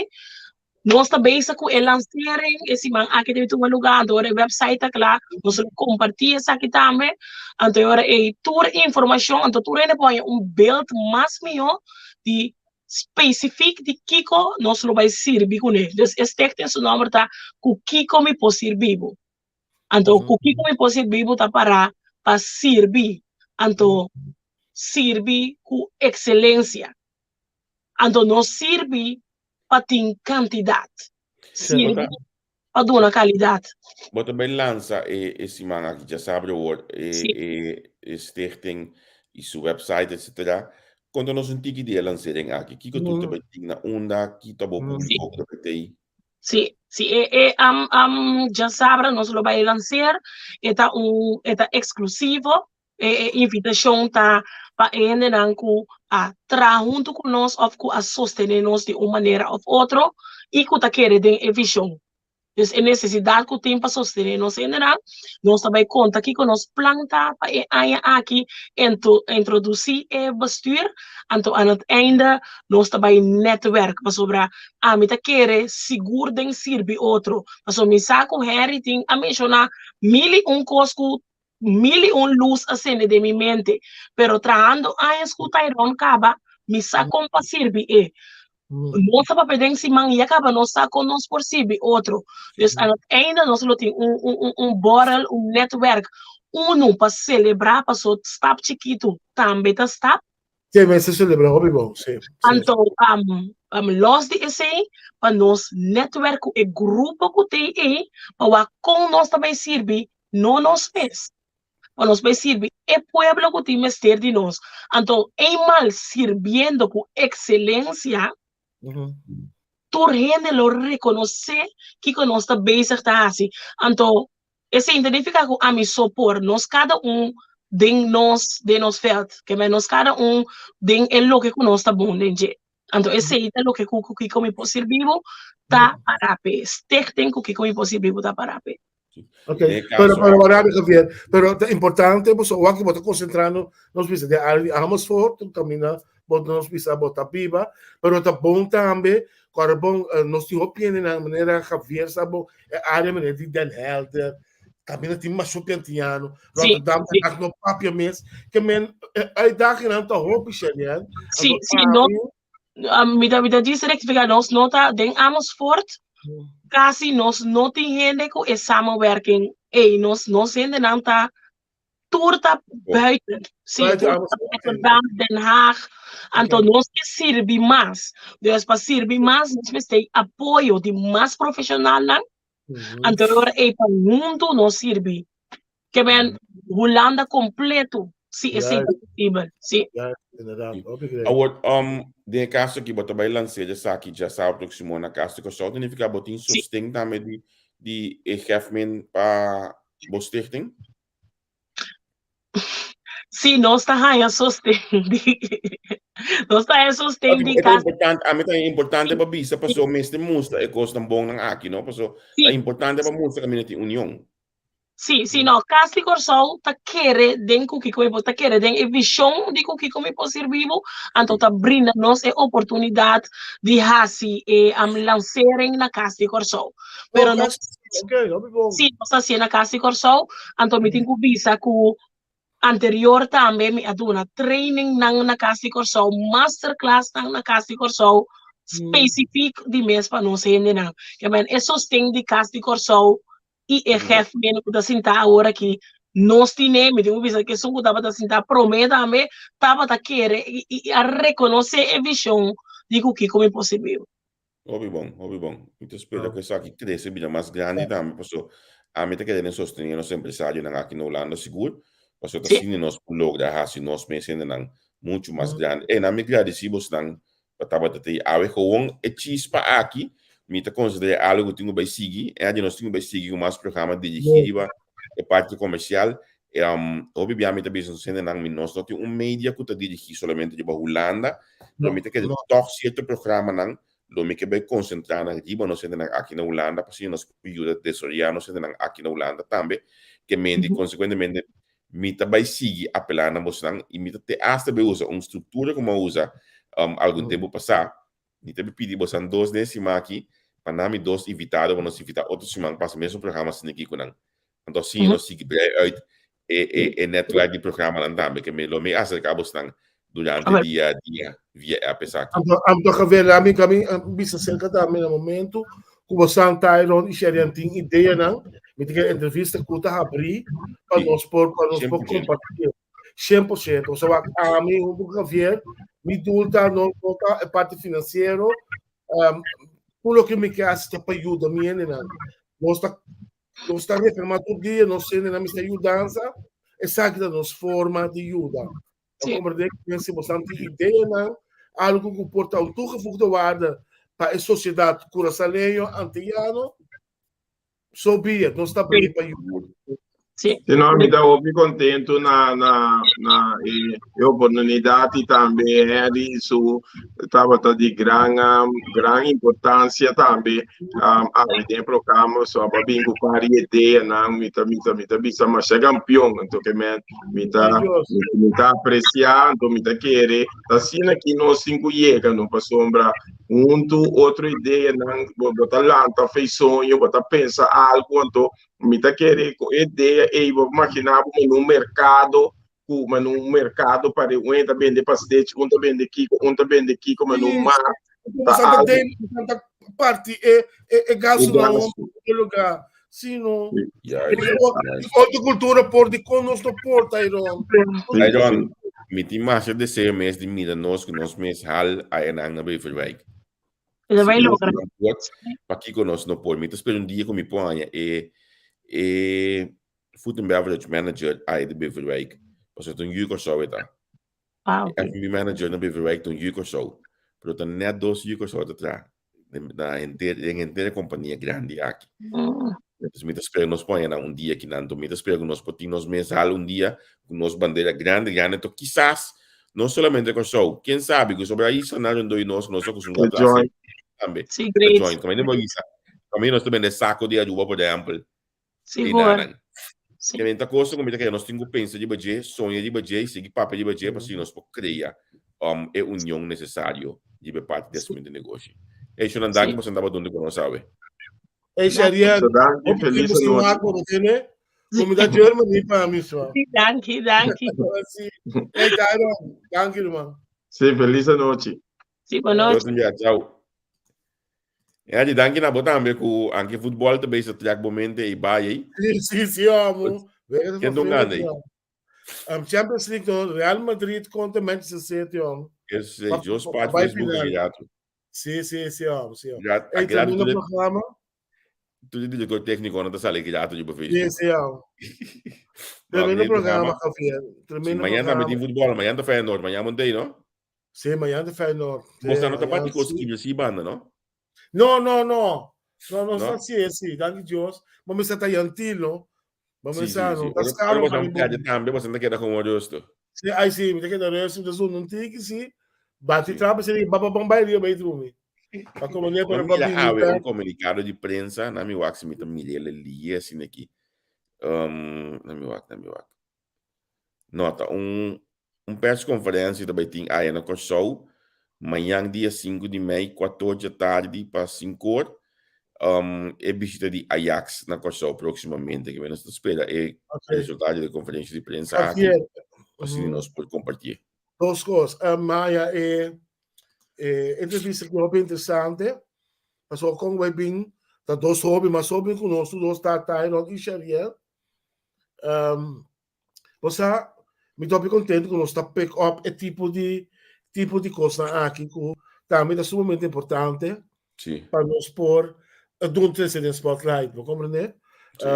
S2: nos ta bezig ku e lansering, e siman aki debe tuma lugá, anto ora e website ta kla, nos lo kompartí esaki tambe, anto e ora ei tur informashon, anto tur hende por haña un beeld mas mihó di. spesifik di kiko nos lo bai sirbi kuné. Dus e stichting su nòmber ta Ku Kiko Mi Por Sirbi Bo. Anto ku kiko mi por sirbi bo ta pará pa sirbi. Anto sirbi ku ekselensia. Anto no sirbi pa tin kantidat. Sirbi pa duna kalidat.
S1: Bo ta bai lansa e e siman aki djasabra awor e e e stichting i su website etcetera. Konta nos un tiki di e lansering aki. Kiko tur ta bai tin na unda? Ki ta bo publiko ku ta bai tei?
S2: Sí, sí, e, e um, um, djasabra nos lo bai lanseer. E ta un, e ta eksklusivo. E, e invitashon ta pa e hendenan ku a traha huntu ku nos òf ku a sostené nos di un manera òf otro i ku ta kere den e vishon. Dus e nesesidat ku tin pa sostené nos hendenan, nos ta bai konta kiko nos plan ta pa e aña aki, ento introdusí e bestuur, anto aan het einde nos ta bai netwerk pasobra Ami ta kere sigur den sirbi otro, pasobra mi sa ku Henry tin a menshoná mil i un kos ku mil i un lus a sende den mi mente, pero trahando añas ku Tyrone kaba, mi sa kon pa sirbi e. Nos a papia den siman ya kaba nos sa kon nos por sirbi otro. Dus aan het einde nos lo tin un un un borrel, un netwerk, unu pa selebrá paso stap chikitu tambe ta stap.
S4: Sí, mester celebra hopi bon, sí.
S2: Anto, um, um, los di esei, pa nos netwerk ku e grupo ku tin ei, pa wak kon nos ta bai sirbi, no nos mes, pa nos bai sirbi e pueblo ku tin mester di nos. Anto, eenmaal sirbiendo ku ekselencia, tur hende lo rekonosé kiko nos ta bezig ta hasi. Anto, Esei ta nifiká ku ami so por, nos kada un den nos den nos vèlt, ke men nos kada un den e loke ku nos ta bon den dje. Anto esei ta loke ku ku kiko mi por sirbi bo ta para p'e. Stichting ku kiko mi por sirbi bo ta para p'e.
S4: Ok, pero pero warabi Javier, pero ta importante pasobra wak bo ta konsentrando nos bisa den área di Amersfoort, tur kaminda bo nos bisa bo ta biba, pero ta bon tambe Kòrda bon, nos tin hopi hendenan manera Javier sa bon e área manera di Den Helder, kaminda tin masha hopi antiano, Rotterdam Den Haag no papia mes, ke men e uitdagingnan ta hopi Sherian.
S2: Sí, sí, no, mi ta mi ta djis rektifiká, nos no ta den Amersfoort, kasi nos no tin hende ku e samenwerking ei, nos nos hendenan ta tur ta buiten. Sí,
S4: Buiten
S2: tur ta
S4: Amersfoort, oké.
S2: Rotterdam, Den Haag. Anto
S4: Oké.
S2: nos ke sirbi mas. Dus pa sirbi mas nos mester apoyo di mas profesionalnan. Anto e ora ei pa huntu nos sirbi. Ke men Hulanda kompleto, si esei ta
S4: Juist.
S2: posibel. Sí.
S4: Juist, inderdaad. Hopi great.
S1: Awor, um, den e kaso aki bo ta bai lans'é esaki djasábado próksimo na Kas di Kòrsou, ta nifiká bo tin
S2: Sí.
S1: sosten tambe di di e hefmen pa bo stichting?
S2: Sí, nos ta haña sosten di nos ta haña sosten di
S1: E ta
S2: kas.
S1: importante, ami ta importante pa bisa paso mester mustra e kosnan bonnan aki, no? Paso
S2: Sí.
S1: ta importante pa mustra kaminda tin union.
S2: Sí, sí, no, Kas di Kòrsou ta kere den ku kiko mi por, ta kere den e vishon di ku kiko mi por sirbi bo, anto ta brinda nos e oportunidat di hasi e lansering na Kas di Kòrsou. Pero
S4: Oh,
S2: nos
S4: Kas, ok, hopi bon.
S2: Sí, nos ta hasié na Kas di Kòrsou, anto mi tin ku bisa ku anterior tambe mi a duna trainingnan na Kas di Kòrsou, masterclassnan na Kas di Kòrsou, spesifik di mes pa nos hendenan. Ke men e sosten di Kas di Kòrsou i e hefmen ku ta sintá awor aki, nos tine, mi tin ku bisa ku esun ku tabata sintá promé tambe tabata kere i a rekonosé e vishon di ku kiko mi por sirbi.
S1: Hopi bon, hopi bon. Mi ta spera ku esaki krese bira mas grandi tambe paso ami ta kere den sostené nos empresarionan aki na Hulanda sigur, paso ta asina nos por logra hasi nos mes hendenan muchu mas grandi. E nan mi gradisí bosnan pa tabata te awe. Gewoon e chispa aki mi ta konsider'é algu ku tin ku bai sigui. En adi nos tin ku bai sigui ku mas programa dirigí riba e parti komersial. Hopi bia mi ta bisa nos hendenan mi nos no tin un media ku ta dirigí solamente riba Hulanda, pero mi ta kere tòg sierto programanan lo mi ke bai konsentrá nan riba nos hendenan aki na Hulanda pa asina nos por yuda desaroyá nos hendenan aki na Hulanda tambe ke mende konsekuentemente mi ta bai sigui apelá na bosnan i mi ta te asta bai usa un struktura ku mi a usa algun tempu pasá. Mi ta pidi bosan dos den siman aki pa nan mi dos invitado pa nos invita otro siman pa hasi mesun programa asina aki ku nan. Anto asina nos sigui brei uit e e e netwerk di programanan tambe ke mi lo mi aserka bosnan. durante dia a dia via app esaki.
S4: Anto, anto Javier, ami kami bisa cerca tambe na momento ku bosan Tyron i Sherian tin ideanan, mi ta kere entrevista ku ta habrí pa nos por pa nos por
S1: 100%.
S4: kompartí. 100%. Osea wak ami huntu ku Javier, mi doel ta no no ta e parti finansiero, tur loke mi ke hasi ta pa yuda mi hendenan. Nos ta Nos ta reclama tur dia, nos hendenan mester yudansa, esaki ta nos forma di yuda.
S2: Sí.
S4: Comprende que si boso tin ideanan, algo ku por ta un toegevoegde waarde pa e sociedad curaçaleño, antillano, so be it. Nos ta brí pa yuda.
S2: Sí.
S3: Si no, mi ta hopi contento na na na e, e oportunidad y tambe Henry su tabata di gran um, gran importancia tambe um, awe den programa so aba bin ku par ideanan mi ta mi ta mi ta bisa masha campeón anto ke men mi ta mi ta aprecia anto mi ta kere ta asina ki nos tin ku yega no pasobra huntu otro ideanan bo bo ta lanta fe soño bo ta pensa algo anto Mi ta kere ku e idea ei bo imagina bo manda un merkado ku manda un merkado pa un ta bende pastechi, un ta bende kiko, un ta bende kiko, manda un mar.
S4: Ta algo. Ta parti e e e gasto na un lugar. Si no. Otro cultura por di kon nos no por, Tyron.
S1: Tyron, mi tin masha deseo mes di mira nos ku nos mes hal ayanan na Beverwijk.
S2: Lo bai logra.
S1: Pakiko nos no por? Mi ta spera un dia ku mi por haña e e food and beverage manager ai di Beverwijk. Pasobra ta un yu Kòrsou e ta.
S2: Wow.
S1: E F&B manager na Beverwijk ta un yu Kòrsou. Pero ta net dos yu Kòrsou ta traha na henter den henter e kompania grandi aki. Entonces mi ta spera nos por haña nan un dia akinan. Enton mi ta spera ku nos por tin nos mes hal un dia ku nos bandera grandi grandi. Enton kisas no solamente Kòrsou, ken sabi ku sobra islanan rondó di nos ku nos ta kustumbrá
S3: Ta join.
S1: tambe.
S2: Sí,
S1: Ta
S2: great.
S1: join. Kaminda bo bisa, kaminda nos ta bende sako di Aruba por ehèmpel.
S2: Sigur.
S1: Einanan.
S2: Sí.
S1: Ke ta cosa ku mi ta kere nos tin ku pensa riba dje, soña riba dje i sigui papia riba dje pa asina nos por krea um, e union nesesario riba e parti di hasimentu di negoshi. Ey, shownan danki
S2: Sí.
S1: pa senta pa dunde ku nos awe.
S4: Ey, Sharian,
S3: Danki,
S4: hopi
S3: feliz
S4: tempo sin
S3: anochi.
S4: wak bo no tene. Ku mi ta Germany pa mi so.
S2: Sí, danki, danki.
S4: Sí. Ey, Tyron, danki ruman.
S3: Sí, feliz anochi.
S2: Sí, bon nochi.
S1: Tot un dia, chao. Andy, danki na bo tambe ku anke futbol ta bezig trek bo mente i bai ei.
S4: Sí, sí, sí, amo. Wega
S1: Ken ta un gana ei?
S4: Champions League no, Real Madrid kontra Manchester City, amo.
S1: Es eh,
S4: Pa-
S1: Jos
S4: pa-
S1: Pat
S4: bai
S1: Facebook
S4: final.
S1: aki rato.
S4: Sí, sí, sí, amo, sí, amo.
S1: Ja,
S4: Ey,
S1: aki rato
S4: tremendo
S1: tur
S4: programa.
S1: tur director técnico no ta sali aki rato riba
S4: Sí,
S1: Facebook.
S4: sí, amo.
S1: No,
S4: Tremendo
S1: mi
S4: programa,
S1: programa.
S4: Javier.
S1: Sí,
S4: Tremendo
S1: mañana tambe
S4: programa.
S1: tin futbol, mañana ta Feyenoord, mañana Montei, no?
S4: Sí, mañana ta Feyenoord. Sí,
S1: Bosa no ta
S4: mañana
S1: pati kos
S4: sí.
S1: kibra si banda, no?
S4: No, no, no. No, no
S1: No?
S4: está así, sí. Danki Dios. Maar mi está jantilo. Maar mi
S1: Sí, sí,
S4: está,
S1: sí.
S4: no está
S1: Ora, ora
S4: scaro
S1: bosa
S4: pa mi
S1: perde
S4: bo.
S1: tambe, bosa ta keda gewoon rustig.
S4: Sí, ai sí, mi ta keda rustig, mi ta zona un tiki, sí. Bati
S1: Sí.
S4: trapa, sí, baba bam bai ria bai drumi. Pa como ne
S1: Ma
S4: para pa
S1: mira
S4: bini
S1: awe un
S4: ta.
S1: comunicado di prensa, na mi wak si mi ta mirele lie asina aki. Na mi wak, na mi wak. No, ta un un persconferencia ta bai tin aya na Kòrsou mañan dia sinku di mei kuator dje tardi pa sinkor. E bishita di Ajax na Kòrsou próximamente. Ke nos ta spera e
S4: Ok.
S1: resultado di e konferensia di prensa aki
S4: Javier,
S1: pa asina nos por kompartié.
S4: Dos kos. Maya, e e entrevista aki hopi interesante. Pasobra kon bai bin ta dos hopi mas hopi ku nos tur dos ta Tyron i Shariel. Bo sa, mi ta hopi contento cu nos ta pick up e tipo di tipo di cosnan aki cu tambe ta sumamente importante
S1: Sí.
S4: pa nos por dun trece den spotlight, bo comprende?
S1: Sí.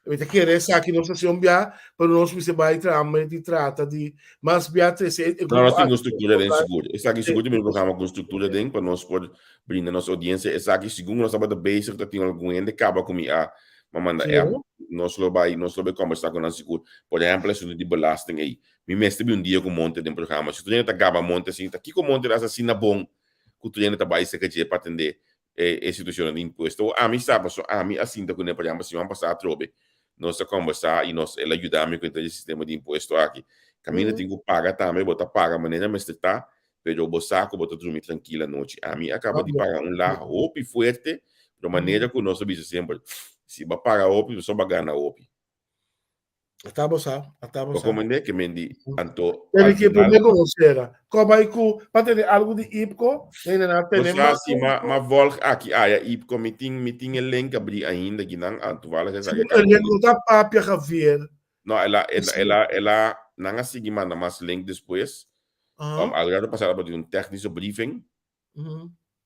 S4: Mi ta kere esaki nos haci un bia, pero nos mester bai traha di trata di mas bia trece e
S1: No, nos
S4: grupo
S1: tin
S4: aki
S1: un structura den
S4: spotlight.
S1: sigur. Esaki
S4: Sí.
S1: sigur tin un programa cu structura den pa nos por brinda nos audiencia esaki. Segun nos tabata bezig ta tin algun hende caba cu mi a Ma manda
S4: Sí.
S1: app, nos lo bai, nos lo bai kombersá ku nan sigur. Por ehèmpel, asuntu di belasting ei. Mi mester bin un dia ku Monte den programa. Si tur hende ta gaba Monte asin, ta kiko Monte ta hasi asina bon ku tur hende ta bai serka dje pa atendé e e situashonnan di impuesto? O ami sa, pasobra ami a sinta kuné, por ehèmpel, siman pasá atrobe nos a kombersá i nos el a yuda mi ku henter e sistema di impuesto aki. Kaminda tin ku paga tambe, bo ta paga manera mester ta, pero bo sa ku bo ta drumi trankil anochi. Ami a kaba di paga un la hopi fuerte, pero manera ku nos a bisa semper, si bo a paga hopi, pasobra bo a gana hopi.
S4: Ata bo sa, ata bo
S1: Bo
S4: sa.
S1: komende ke men di anto
S4: Tene
S1: al
S4: ke
S1: final
S4: prome ku nos sera. Ko bai ku pa tene algu di IPCO, hende nan a
S1: Bo
S4: tene
S1: sa
S4: mas.
S1: si ma ma volg aki aya IPCO mi tin mi tin e link abri ainda kinan ah toevallig
S4: Si
S1: esaki a
S4: e
S1: kaba
S4: link
S1: di
S4: no ta papia Javier.
S1: No el a el el a el a nan a sigui manda mas link despues.
S4: Aha.
S1: Algu rato pasado tabatin un technische briefing.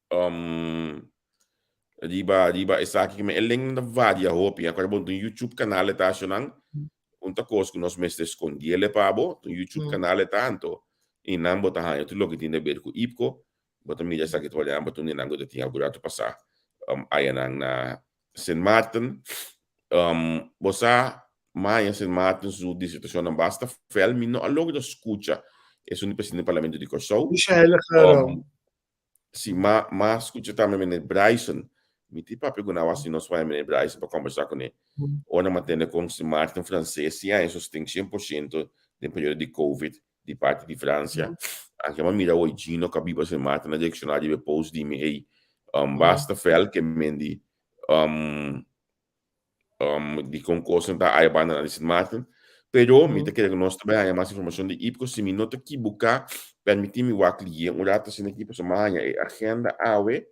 S1: Um, riba, riba esaki, me e link ta varia hopi. Acuerda bon, un YouTube canal eta ashonan. Un ta kos ku nos mester escondiele pa bo, un YouTube canal e tanto. I nan bo ta haña tur loke tin de ver ku IPCO. Bo ta mira esaki ta warian, bo ta un nan ku ta tin algun rato pasá. Ayanan na Sint Maarten. Um, bo sa, maña Sint Maarten su disertacionnan basta fel. Mi no a logra scucha esun di presidente di Parlamento di Kòrsou.
S4: Michelle Germ.
S1: Si, ma, ma scucha tambe meneer Bryson. Mi tin papia ku nan wasi nos maña meneer Bryson pa kombersa kuné. Ora mi a tende kon Sint Maarten franses si haña sosten 100% den periodo di Covid di parti di Francia. Anke mi a mira hoy Gino ku a biba Sint Maarten a reakshoná riba e post di mi, ey, basta fel ke men di di kon kosnan ta aya banda di Sint Maarten. Pero mi ta kere ku nos ta bai haña mas informashon di IPCO. Si mi no ta kibuká, permití mi wak lié un ratu asina aki pasobra mi a haña e agenda awe.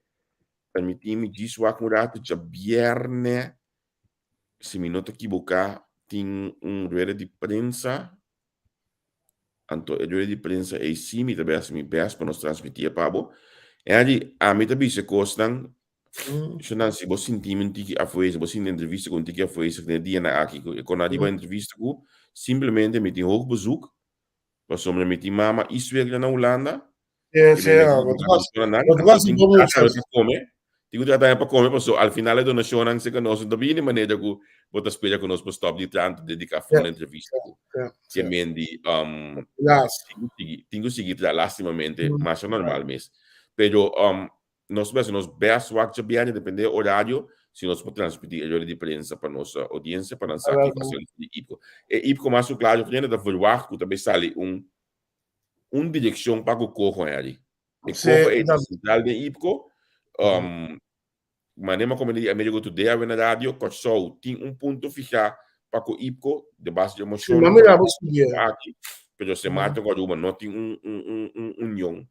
S1: Permití mi djis wak un ratu djabièrnè, si mi no ta kibuká, tin un rueda di prensa. Anto e rueda di prensa ei sí mi ta bai hasi mi bèst pa nos transmití e pa bo. Henry, ami ta bisa e kosnan Shonan, si bo sinti mi un tiki afwezig, bo sinti entrevista ku un tiki afwezig den e dianan aki, ku e kona riba entrevista ku simplemente mi tin hoog bezoek, pasobra mi tin mama i suegra na Hulanda,
S4: Sí,
S1: i
S4: sí,
S1: mi
S4: ah,
S1: tin
S4: bo ta
S1: donashonnan nan,
S4: bo ta
S1: anto
S4: hasi
S1: tin
S4: bo
S1: ku
S4: mucha.
S1: trata pa kome, tin ku trata pa kome, pasobra al final e donashonnan serka nos no ta bini manera ku bo ta spera ku nos por stòp di tra anto dediká
S4: Sí,
S1: full entrevista ku
S4: sí,
S1: ke
S4: sí.
S1: men di
S4: Helaas.
S1: tin ku sigui, tin ku sigui tra lastimamente, masha normal mes. Pero Nos mester nos best wak djabièrnè depende e orario si nos por transmití e rueda di prensa pa nos audiencia pa nan sa kiko a sali di IPCO. E IPCO mas ku klaru vrienden ta verwacht ku ta bay sali un un direkshon pa ku koho Henry. E koho ei ta sentral den IPCO. Manera mi a komenta di Amerigo Today awe na radio, Kòrsou tin un punto fihá pa ku IPCO de base di e moshonnan ku nan aki, pero Sint Maarten ku Aruba no tin un un un union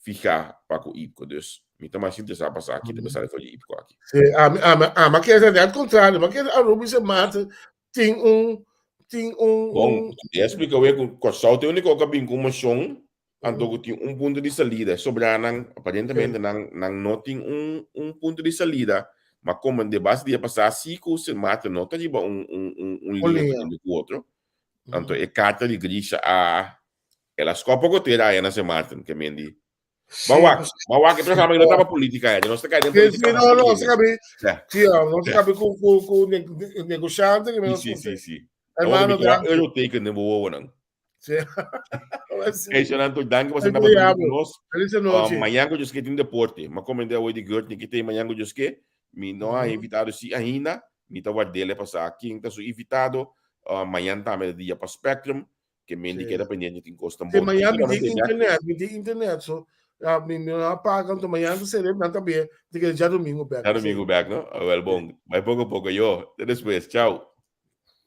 S1: fihá pa ku IPCO. Dus mi ta mas interesá pa sa ki ta sali for di IPCO aki.
S4: Sí, ami, ami, ami a kere net kontrario. Mi a kere Aruba i Sint Maarten tin un, tin un,
S1: Bon,
S4: un.
S1: mi a splika wei ku Kòrsou ta e úniko ku a bin ku un moshon, anto ku tin un punto di salida. E sobranan, aparentemente nan, nan no tin un, un punto di salida. Ma komo de base dia pasá sí ku Sint Maarten no ta riba un, un, un, un
S4: Un
S1: liña
S4: liña.
S1: ku ku otro. Anto e karta di Grisha a El a skòp poko tera aya na Sint Maarten, ke men di.
S4: Sí,
S1: Ba wak,
S4: pues,
S1: ba wak, e programa no taba política aya, nos ta kai den
S4: sí,
S1: política
S4: sí, no, no,
S1: sí,
S4: se cabe,
S1: Ja.
S4: sí, ah, no se
S1: Ja.
S4: cabe ku, ku, ku ne, ne- negociante, que
S1: Sí,
S4: menos
S1: sí, sí, sí.
S4: Hermano,
S1: Awor mi
S4: danki.
S1: Euroteken den bo wowonan.
S4: Sí. Sí.
S1: Hey, Shonan, toch danki pa
S4: Danki,
S1: senta pa
S4: diablo.
S1: nos.
S4: Feliz noche.
S1: Mañan ku Joske tin deporte. Ma komende awor di Gert ni kite mañan ku Joske. Mi no a invitado si ainda. Mi ta wardele pa sa ken ta su invitado. Mañan tambe ta dia pa Spectrum. Ke men di
S4: Sí.
S1: keda pendiente tin kos tan
S4: Sí,
S1: bon.
S4: mañana mi
S1: Solamente
S4: tin
S1: ya-
S4: internet, mi tin internet, so ah, mi, mi no apaga, entonces mañana te seré, nan también, te queda ya domingo back.
S1: Ya domingo back, no? Ah, Wel bon. Bai poko poko yo. Te despues. Chao.